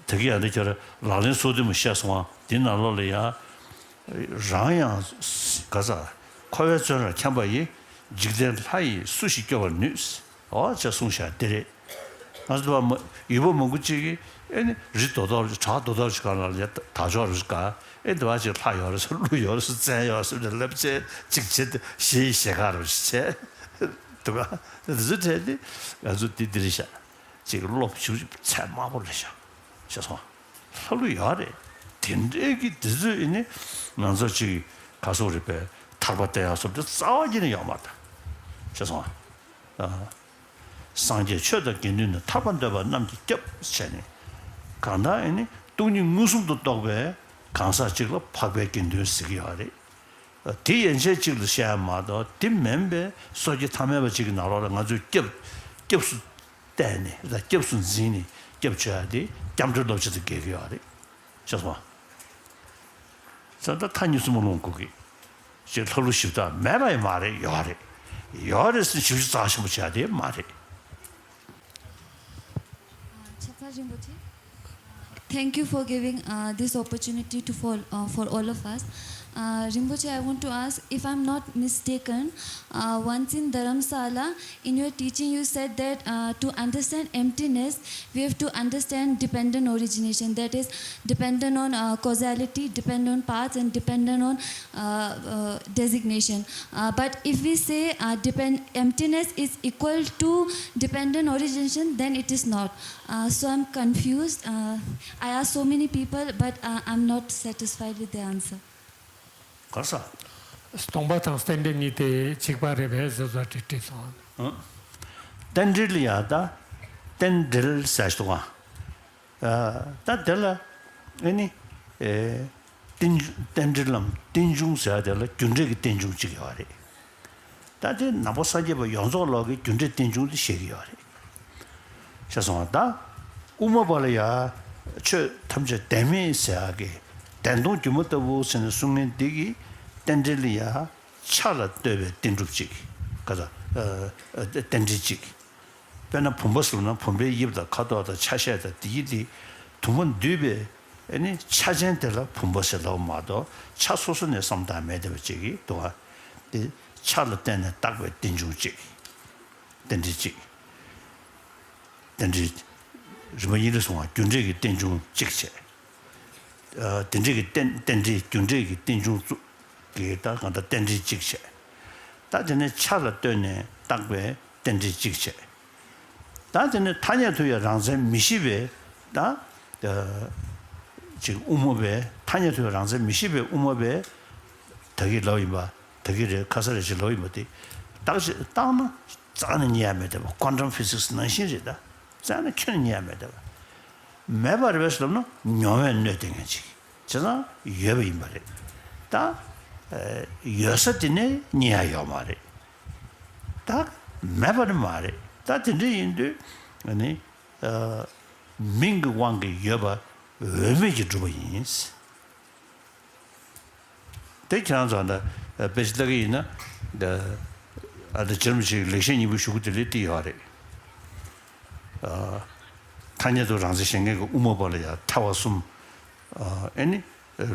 དེ་གི་ཡང་འདི་ཁྱོད་ལག་ལེན་སོ་བདུན་མ་བཤད་སོང་བ་འདི་ནང་ལོགས་ལ་ཡང་། རང་ཡང་ག་ས་འཁོར་བའི་བཙོན་རར་འཁྱམས་པ་ཡི། འཇིག་རྟེན་ལྷ་ཡིས་སུ་ཞིག་སྐྱོབ་པར་ནུས། ཨོ་ཅེས་གསུངས་བཞག་འདི་རེད། ང་ཚོ་བ་མ་ཡུལ་པ་མང་པོ་ཅིག་གིས་ཨེ་ནི་རི་རྡོ་རྡོ་རེད་བྲག་རྡོ་རྡོ་རེད་གང་ལ་ལ་དར་ལྕོག་རེད་ག་ཨེ་འདི་བ་ཅིག་ལྷ་ཡོད་རེད་ཟེར་ཀླུ་ཡོད་རེད་ཟེར་བཙན་ཡོད་རེད་ཟེར་ནས་ལབ་ཚེ་ཅིག་བྱེད་དུ་ཞེ་ཡི་ཞེ་ག་རུ་བྱས་འདུག་ག་དེ་ཚོ་བྲལ་ཏེ་ང་ཚོ་འདི་འདི་རེད་བཞག་ཅིག་སློབ་ཞུ་ཚད་དམའ་པོ་རེད་བཞག་ཤེས་སོང་། ལྷ་ཀླུ་ཡོད་རེད། དེ་འདྲའི་གི་དེ་ཚོས་ཨེ་ནི་ང་ཚོ་ཅིག་ག་སོག་རེད་པས་ཐར་པ་བསྟན་ཡག་སོགས་དེ་རྩ་བ་ཉིད་ནས་ཡོད་མ་རེད། ཤེས་སོང་ཨ། སངས་རྒྱས་ཆོས་དང་དགེ་འདུན་ནི། ཐར་པ་འདོད་པ་རྣམས་ཀྱི་སྐྱབས་བྱས་ནས། གང་ལྟར་ཨེ་ནི་སྟོང་ཉིད་མངོན་སུམ་དུ་རྟོགས་པའི་གང་ཟག་ཅིག་ལ་འཕགས་པའི་དགེ་འདུན་ཟེར་གྱི་ཡོད་རེད། དེ་ཡན་ཆད་ཅིག་ལ་བཤད་ཡ་མ་གཏོགས་དེ་མིན་པའི་སོ་སྐྱེ་ཐ་མལ་པ་ཅིག་གི་ནང་ལོགས་ལ་ང་ཚོས་སྐྱབས་སྐྱབས་སུ་བསྟེན་ནས་སྐྱབས་སུ་འཛིན་ནས་སྐྱབས་བཅོལ་ཡ་དེ་སྐྱབས་འགྲོའི་བསླབ་བྱ་དེ་འགལ་གྱི་ཡོད་རེད། ཤེས་སོང་། ས་ད་ཐ་སྙད་གསུམ་པོ་ལོངས་སྐུ་གི་ཅེས་ལྷ་ཀླུ་གཞི་བདག་མེད་པ་ཡང་མ་རེད། ཡོད་རེད། ཡོད་རེད་ཟེར་ཞིབ་ཞིབ་རྩ་ཆེན་པོ་བྱས་དེ་མ་རེད། Chakma Rinpoche, thank you for giving uh, this opportunity to for, uh, for all of us. Uh, Rinpoche, I want to ask, if I'm not mistaken, uh, once in Dharamsala, in your teaching, you said that uh, to understand emptiness, we have to understand dependent origination, that is, dependent on uh, causality, dependent on paths, and dependent on uh, uh, designation. Uh, but if we say uh, depend emptiness is equal to dependent origination, then it is not. Uh, so I'm confused. Uh, I asked so many people, but uh, I'm not satisfied with the answer. ག་ས། སྟོང་པ་དང་རྟེན་འབྲེལ་གཉིས་དེ་གཅིག་པ་རེད་པས་ཟེར་བ་དེ་དྲིས་སོང་། རྟེན་འབྲེལ་ཡ་ད། རྟེན་འབྲེལ་ཟེར་ཞིག་འདུག་ག་ད་དེ་ལ་ཨེ་ནི། ཨེ། རྟེན་རྟེན་འབྲེལ་ལམ་རྟེན་འབྱུང་ཟེར་བ་དེ་ལ་རྒྱུ་འབྲས་ཀྱི་རྟེན་འབྱུང་གཅིག་ཡོད་རེད། ད་དེ་ནང་པ་སངས་རྒྱས་པ་ཡོངས་རྫོགས་ལོག་གི་རྒྱུ་འབྲས་རྟེན་འབྱུང་དེ་བཤད་ཀྱི་ཡོད་རེད། ཤེས་སོང་ང་། ད་དབུ་མ་པ་ལ་ཡ་ཆོས་ཐམས་ཅད་བདེན་མེད་ཟེར་ཡག་གི་བདེན་སྟོང་སྒྱུ་མ་ལྟ་བུ་ཟེར་ནས་གསུང་མཁན་འདི་གི་རྟེན་འབྲེལ་ལ་ཡ་ཆ་ལ་ལྟོས་པའི་རྟེན་གྲུབ་ཅིག་ག་ད་རྟེན་འབྲེལ་ཅིག་དཔེར་ན་བུམ་པ་ཟེར་ན་བུམ་པའི་དབྱིབས་དང་ཁ་དོག་དང་ཆ་ཤས་དང་དེ་ཡི་དེ་དུ་མ་འདུས་པའི་ཨེ་ནི་ཆ་ཅན་དེ་ལ་བུམ་པ་ཟེར་ལབ་མ་གཏོགས་ཆ་སོ་སོ་ནས་བསམ་བཏང་མེད་བསྡད་པ་ཅིག་གི་འདུག་ག་དེ་ཆ་ལ་བརྟེན་ནས་བཏགས་པའི་རྟེན་འབྱུང་གཅིག་རྟེན་འབྲེལ་གཅིག་རྟེན་འབྲེལ། རིམ་པ་གཉིས་ལ་སོང་བ་རྒྱུ་འབྲས་ཀྱི་རྟེན་འབྱུང་གཅིག་བྱས། ཨ། དེ་འབྲས་ཀྱི་རྟེན་རྟེན་འབྲེལ་རྒྱུ་འབྲས་ཀྱི་རྟེན་འབྱུང་བཙུགས་ཀྱི་ད་གང་ལྟར་རྟེན་འབྲེལ་གཅིག་བྱས། ད་དེ་ནས་ཆ་ལ་ལྟོས་ནས་བཏགས་པའི་རྟེན་འབྲེལ་གཅིག་བྱས། ད་དེ་ནས་ཐ་སྙད་དུ་ཡང་རང་མཚན་མི་ཤེས་པའི་ད་ཅིག་དབུ་མ་པས་ཐ་སྙད་དུ་ཡང་རང་མཚན་མི་ཤེས་པའི་དབུ་མ་པས་ད་གི་ལབ་ཡིན་པ། ད་གི་རེད་ཁ་ས་རེད་ཅེས་ལབ་ཡིན་པ་དེ་བརྟག་དཔྱད་བཏང་ན་རྩ་ནས་རྙེད་ཡ་མེད་བསྡད་པ། ཀོན་ཊམ་ཕི་སིག་སི་ནང་བཞིན་རེད་ད། རྩ་ནས་ཁྱོན་ནས་རྙེད་ཡ་མེད་བསྡད་པ། མེད་པ་རེད་པས་ཟེར་ལབ་ན་མྱོང་བས་གནོད་བསྡད་མཁན་ཅིག་བྱས་ཙང་ཡོད་པ་ཡིན་པ་རེད་ད། ཡོད་ས་དེ་ནས་རྙེད་ཡ་ཡོད་མ་རེད། ད་མེད་པ་ནི་མ་རེད། ད་དེ་འདྲ་ཡིན་དུས་ནི་མིང་གི་དབང་གིས་ཡོད་པ་འོས་མེད་ཀྱིས་གྲུབ་པ་ཡིན། དེ་ཁྱེད་རང་ཚོ་ད་དཔེ་ཆ་ལྟ་གི་ཡིན་ན། ད་ཨ་ད་ཇེར་མ་ཞིག་ལེགས་བཤད་སྙིང་པོའི་གཞུག་གུ་དེ་ལས་བྲིས་ཡོད་རེད། ཐ་སྙད་དུ་རང་མཚན་གཞན་མཁན་གྱི་དབུ་མ་པ་ལ་ཡང་ཐལ་བ་གསུམ། ཨ་ནི་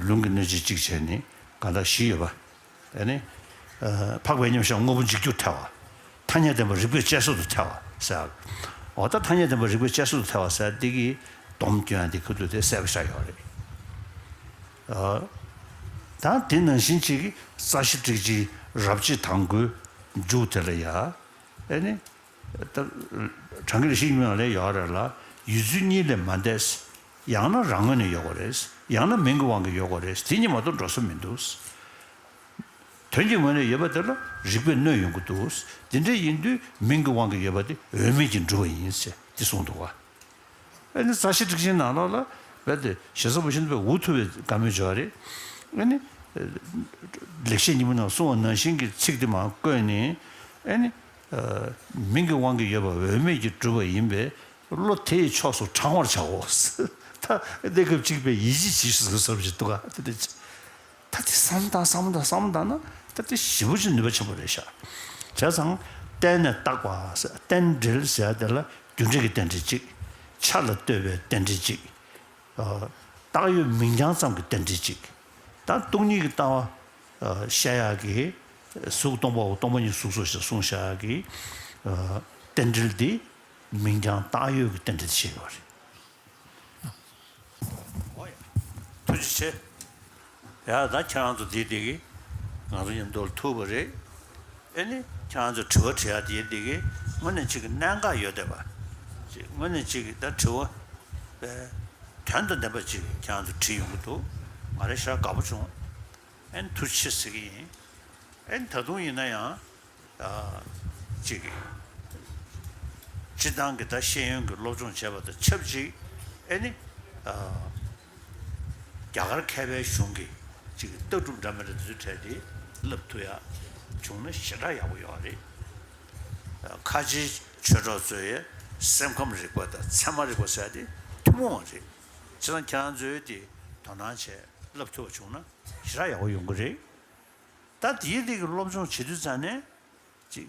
ལུང་གི་གནོད་བྱེད་གཅིག་བྱས་ནས་གང་དག་བཞི་ཡོད་པ། ཨ་ནི། འཕགས་པའི་མཉམ་གཞག་དངོས་པོ་འཇིག་རྒྱུར་ཐལ་བ། ཐ་སྙད་བདེན་པ་རིགས་པས་དཔྱད་བཟོད་དུ་ཐལ་བ་ཟེར། འོ་ད་ཐ་སྙད་བདེན་པ་རིགས་པས་དཔྱད་བཟོད་དུ་ཐལ་བ་ཟེར་འདི་གི་སྡོམ་སྐྱོན་འདི་ཁུ་ཐུག་དེ་གསལ་པོ་ཤར་ཡོད་རེད། ཨ། ད་དེ་ནང་བཞིན་གཅིག་གི་རྩ་ཤེ་ཊཱིཀ་ཅིག་རབ་བྱེད་དང་པོའི་མཇུག་དེ་ལ་ཡ། ཨ་ནི། ད་གྲངས་ཀྱི་ལེགས་བཤད་ཉི་མའི་ནང་ལ་ཡོད་རེད་ལ། ཡུལ་ཚུལ་གཉིས་ལས་མ་འདས། ཡང་ན་རང་ངོས་ནས་ཡོད་དགོས་རེད། ཡང་ན་མིང་གི་དབང་གིས་ཡོད་དགོས་རེད། དེ་གཉིས་མ་གཏོགས་འགྲོ་ས་མི་འདུག་དོན་གྱི་ངོས་ནས་ཡོད་པ་དེ་ལ་རིགས་པས་གནོད་ཡོང་གི་འདུག་དེ་འདྲ་ཡིན་དུས་མིང་གི་དབང་གིས་ཡོད་པ་དེ་འོས་མེད་ཀྱིས་འགྲུབ་པ་ཡིན་ཟེར་དེ་གསུངས་འདུག་ག་ཨ་ནི་རྩ་ཤེ་ཊཱིཀ་ཆེན་ནང་ལོགས་ལ་རྦད་དེ་ཞེ་ས་བུ་ཤིན་པའི་འུ་ཐུག་པའི་བཀའ་མོལ་བྱས་པ་རེད། ཨ་ནི། ལེགས་བཤད་ཉི་མ་ནང་གསུངས་པ་ནང་བཞིན་གྱི་ཚིག་དེ་མར་བཀོད་ནས། ཨ་ནི། མིང་གི་དབང་གིས་ཡོད་པ་འོས་མེད་ཀྱིས་གྲུབ་པ་ཡིན་པས་བློ་དེའི་ཕྱོགས་སུ་དྲང་བར་བྱའོ། ད་གནས་སྐབས་གཅིག་པའི་ཡིད་ཆེས་བྱེད་ཤོག་ཟེར་བ་ཞིག་འདུག་ག་དེ་འདྲ། ད་དེ་བསམ་བློ་བཏང་བསམ་བློ་བཏང་བསམ་བློ་བཏང་ན་ད་དེ་ཞེ་པོ་ཅིག་ནུས་པ་ཆེན་པོ་རེད་ཤག་བྱས་ཙང་རྟེན་ནས་བཏགས་པ་ཟེར་རྟེན་འབྲེལ་ཟེར་ཡ་དེ་ལ་རྒྱུ་འབྲས་ཀྱི་རྟེན་འབྲེལ་གཅིག་ཆ་ལ་ལྟོས་པའི་རྟེན་འབྲེལ་གཅིག་ཨ། བཏགས་ཡོད་མིང་རྐྱང་ཙམ་གྱི་རྟེན་འབྲེལ་གཅིག་ད་སྟོང་ཉིད་ཀྱི་ལྟ་བ། ཨ། བཤད་ཡག་གི། གཟུགས་སྟོང་པའོ། སྟོང་པ་ཉིད་གཟུགས་སོ་ཞེས་གསུངས་བཞག་གི། ཨ། རྟེན་འབྲེལ་འདི་མིང་རྐྱང་བཏགས་ཡོད་ཀྱི་རྟེན་འབྲེལ་དེ་བཤད་ཡོད་རེད། འོ་ཡ། ཐུགས་རྗེ་ཆེ། ཡ་ད་ཁྱེད་རང་ཚོ་འདི་འདི་གི་ང་ཚོ་མཉམ་དུ་ཐུག་པ་རེད། ཨེ་ནི་ཁྱེད་རང་ཚོ་དྲི་བ་དྲི་ཡ་དེ་འདི་གི་དངོས་གནས་གཅིག་གི་གནད་འགག་ཡོད་བསྡད་པ། གཅིག་དངོས་གནས་གཅིག་གི་ད་དྲི་བ་པའི་དོན་དང་ལྡན་པ་གཅིག་ཁྱེད་རང་ཚོ་དྲིས་ཡོང་གི་འདུག་ང་རང་ཞེ་དྲག་དགའ་པོ་བྱུང་། ཨེ་ནི་ཐུགས་རྗེ་ཆེ་ཟེར་གི་ཡིན། ཨེ་ནི་ད་དུང་ཡིན་ན་ཡང་། ཨ། གཅིག་གི་སྤྱི་བཏང་གི་ད་ཤེས་ཡོན་གྱི་སློབ་སྦྱོང་བྱས་པ་དང་ཆབས་ཅིག་ཨེ་ནི། ཨ། རྒྱ་གར་མཁས་པའི་གཞུང་གི་གཅིག་གི་ལྟ་གྲུབ་འདྲ་མི་འདྲ་དེ་ཚོའི་གྲས་དེ་བསླབ་ཐུབ་ཡ་བྱུང་ན་ཞེ་དྲག་ཡག་པོ་ཡོད་རེད། ཨ། ཁ་ཆེའི་ཆོས་གྲོགས་ཚོས་སེམས་ཁམས་རིག་པ་དང་ཚད་མ་རིག་པ་ཟེར་ཡ་དེ་ཐུན་མོང་བ་རེད། བྱས་ཙང་ཁྱེད་རང་ཚོས་དེ་དོ་སྣང་བྱས་བསླབ་ཐུབ་པ་བྱུང་ན་ཞེ་དྲག་ཡག་པོ་ཡོང་གི་རེད། ད་དེའི་རིགས་ཀྱི་སློབ་སྦྱོང་བྱེད་དུས་ཙང་ནས། ཅིག་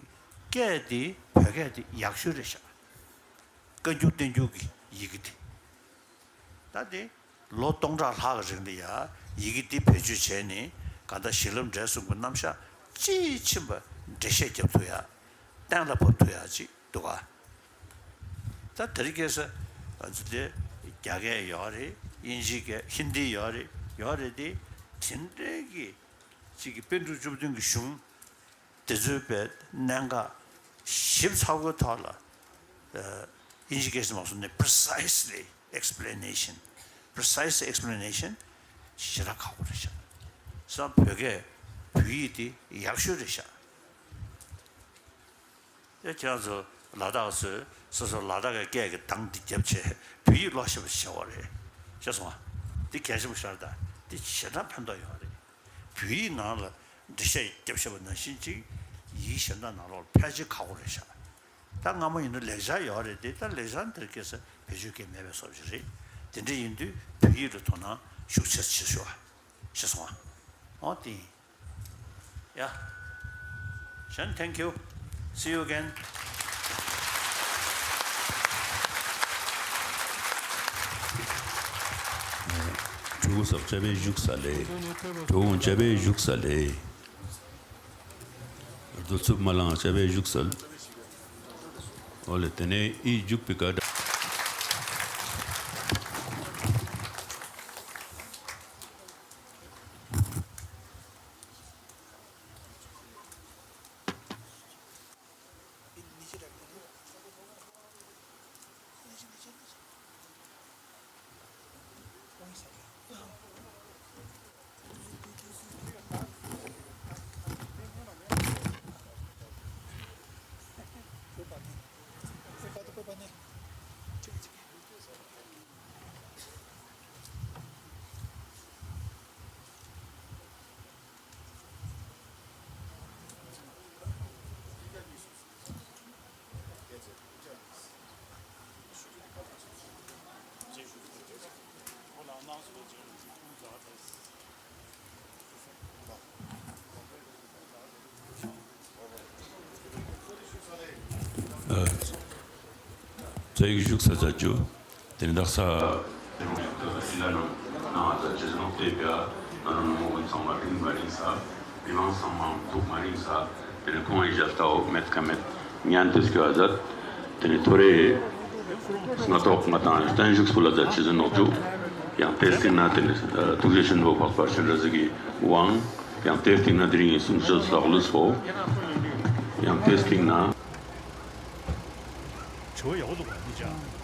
སྐད་དེ་བོད་སྐད་དེ་ཡག་ཤོས་རེད་ཤག་བཀའ་འགྱུར་བསྟན་འགྱུར་གྱི་ཡི་གེ་དེ། ད་དེ་ལོ་སྟོང་ཕྲག་ལྷག་གི་རིང་ལ་ཡ་ཡི་གེ་འདི་བེད་སྤྱོད་བྱས་ནས་གང་ལྟར་གཞི་ལམ་འབྲས་གསུམ་གྱི་རྣམ་གཞག་དཔྱིས་ཕྱིན་པ་འགྲེལ་བཤད་རྒྱབ་ཐུབ་ཡ། གཏན་ལ་ཕབ་ཐུབ་ཡ་ཅིག་འདུག་ག་ད་དེ་རིང་ཁ་སང་ང་ཚོ་དེ་རྒྱ་སྐད་ཡོད་རེད། དབྱིན་ཇིའི་སྐད། ཧིན་དི་ཡོད་རེད། ཡོད་རེད་དེ། དེ་འདྲའི་གི་གཅིག་གི་པཎ་གྲུབ་བཅུ་བདུན་གྱི་གཞུང་དེ་ཚོའི་པའི་གནད་འགག་ཞིབ་ཚགས་པོའི་ཐོག་ལ། ཨ། དབྱིན་ཇི་སྐད་ཞིག་མ་སོང་ནས་precisely explanation, precise explanation ཞེ་དྲག་ཁག་པོ་རེད་ཤག་བསམ་བོད་སྐད་བོད་ཡིག་དེ་ཡག་ཤོས་རེད་ཤག་ཡ་ཁྱེད་རང་ཚོ་ལ་དྭགས་ཚོས་སོ་སོ་ལ་དྭགས་ཀྱི་སྐད་ཀྱི་གདངས་འདི་རྒྱབ་བྱས་བོད་ཡིག་ཀློག་ཤེས་པ་ཞིག་བྱེད་དགོས་རེད། ཤེས་སོང་ང་། འདི་གལ་ཆེན་པོ་ཞིག་རེད། ད་འདི་ཞེ་དྲག་ཕན་ཐོགས་ཡོད་རེད། བོད་ཡིག་ནང་ལ་འགྲེལ་བཤད་རྒྱབ་ཤེས་པ་ནང་བཞིན་ཅིག་ཡིག་གཞན་དག་ནང་ལོགས་ལ་ཕལ་ཆེར་ཁག་པོ་རེད་ཤག་ད་སྔ་མོ་ཡིན་ན་ལེགས་སྦྱར་ཡོད་རེད་དེ། ད་ལེགས་སྦྱར་འདིར་སྐད་ཆ་བེད་སྤྱོད་སྐད་མེད་པའི་བཟོ་ཞིག་རེད། དེ་འདྲ་ཡིན་དུས་བོད་ཡིག་ལ་དོ་སྣང་ཤུགས་ཆེ་བྱེད་ཤོག་ཤེས་སོང་ང་། འོ་དེ་ཡིན། ཡ། Shen, thank you. See you again. ཕྲུ་གུ་སོགས་སྐྱབས་པའི་བཞུགས་ས་ལས། གྲོགས་སྐྱབས་པའི་བཞུགས་ས་ལས། རྡོ་ཚུབ་མ་ལང་སྐྱབས་པའི་བཞུགས་ས་ལས། ཨོ་ལེ་དེ་ནས་ཨི་བཞུགས་པའི་བཀའ་དྲིན། ཚོད་ཡིག་བཞུགས་ས་མཛད་རྒྱུ། དེ་ནི་དག་ས། དེ་རིང་ཡང་ད་ལྟ་ཤི་ལ་ནང་ནང་ང་ཚ་ཆེ་ཟུང་སྟེ་བྱ་ང་རང་མོ་ཚང་མ་རིང་མ་རིང་ས། མི་མང་ཚང་མ་ཐུག་མ་རིང་ས། དེ་ནི་ཁོང་ཡི་ཞབས་ལྟ་བོ་མེད་ཁ་མེད་ཉན་དུ་སྐྱོ་བ་མཛད། དེ་ནི་ཐོ་རེ་སྔ་ཐོག་ང་དང་བརྟན་བཞུགས་སུ་ལ་མཛད་ཆེ་ཟུང་ནོག་ཅུ། ཡང་དེ་སྟེང་ན་དེ་ནི་ཐུགས་རྗེ་ཆེན་པོ་འཕགས་པ་སྤྱན་རས་གཟིགས་ཀྱི་དབང་། ཡང་དེ་སྟེང་ན་དེ་རིང་གསུང་ཆོས་ལག་ལུས་པོ། ཡང་དེ་སྟེང་ན། ཆུ་བོ་ཡག་པོ་འདུག་ག་འདི་ཅག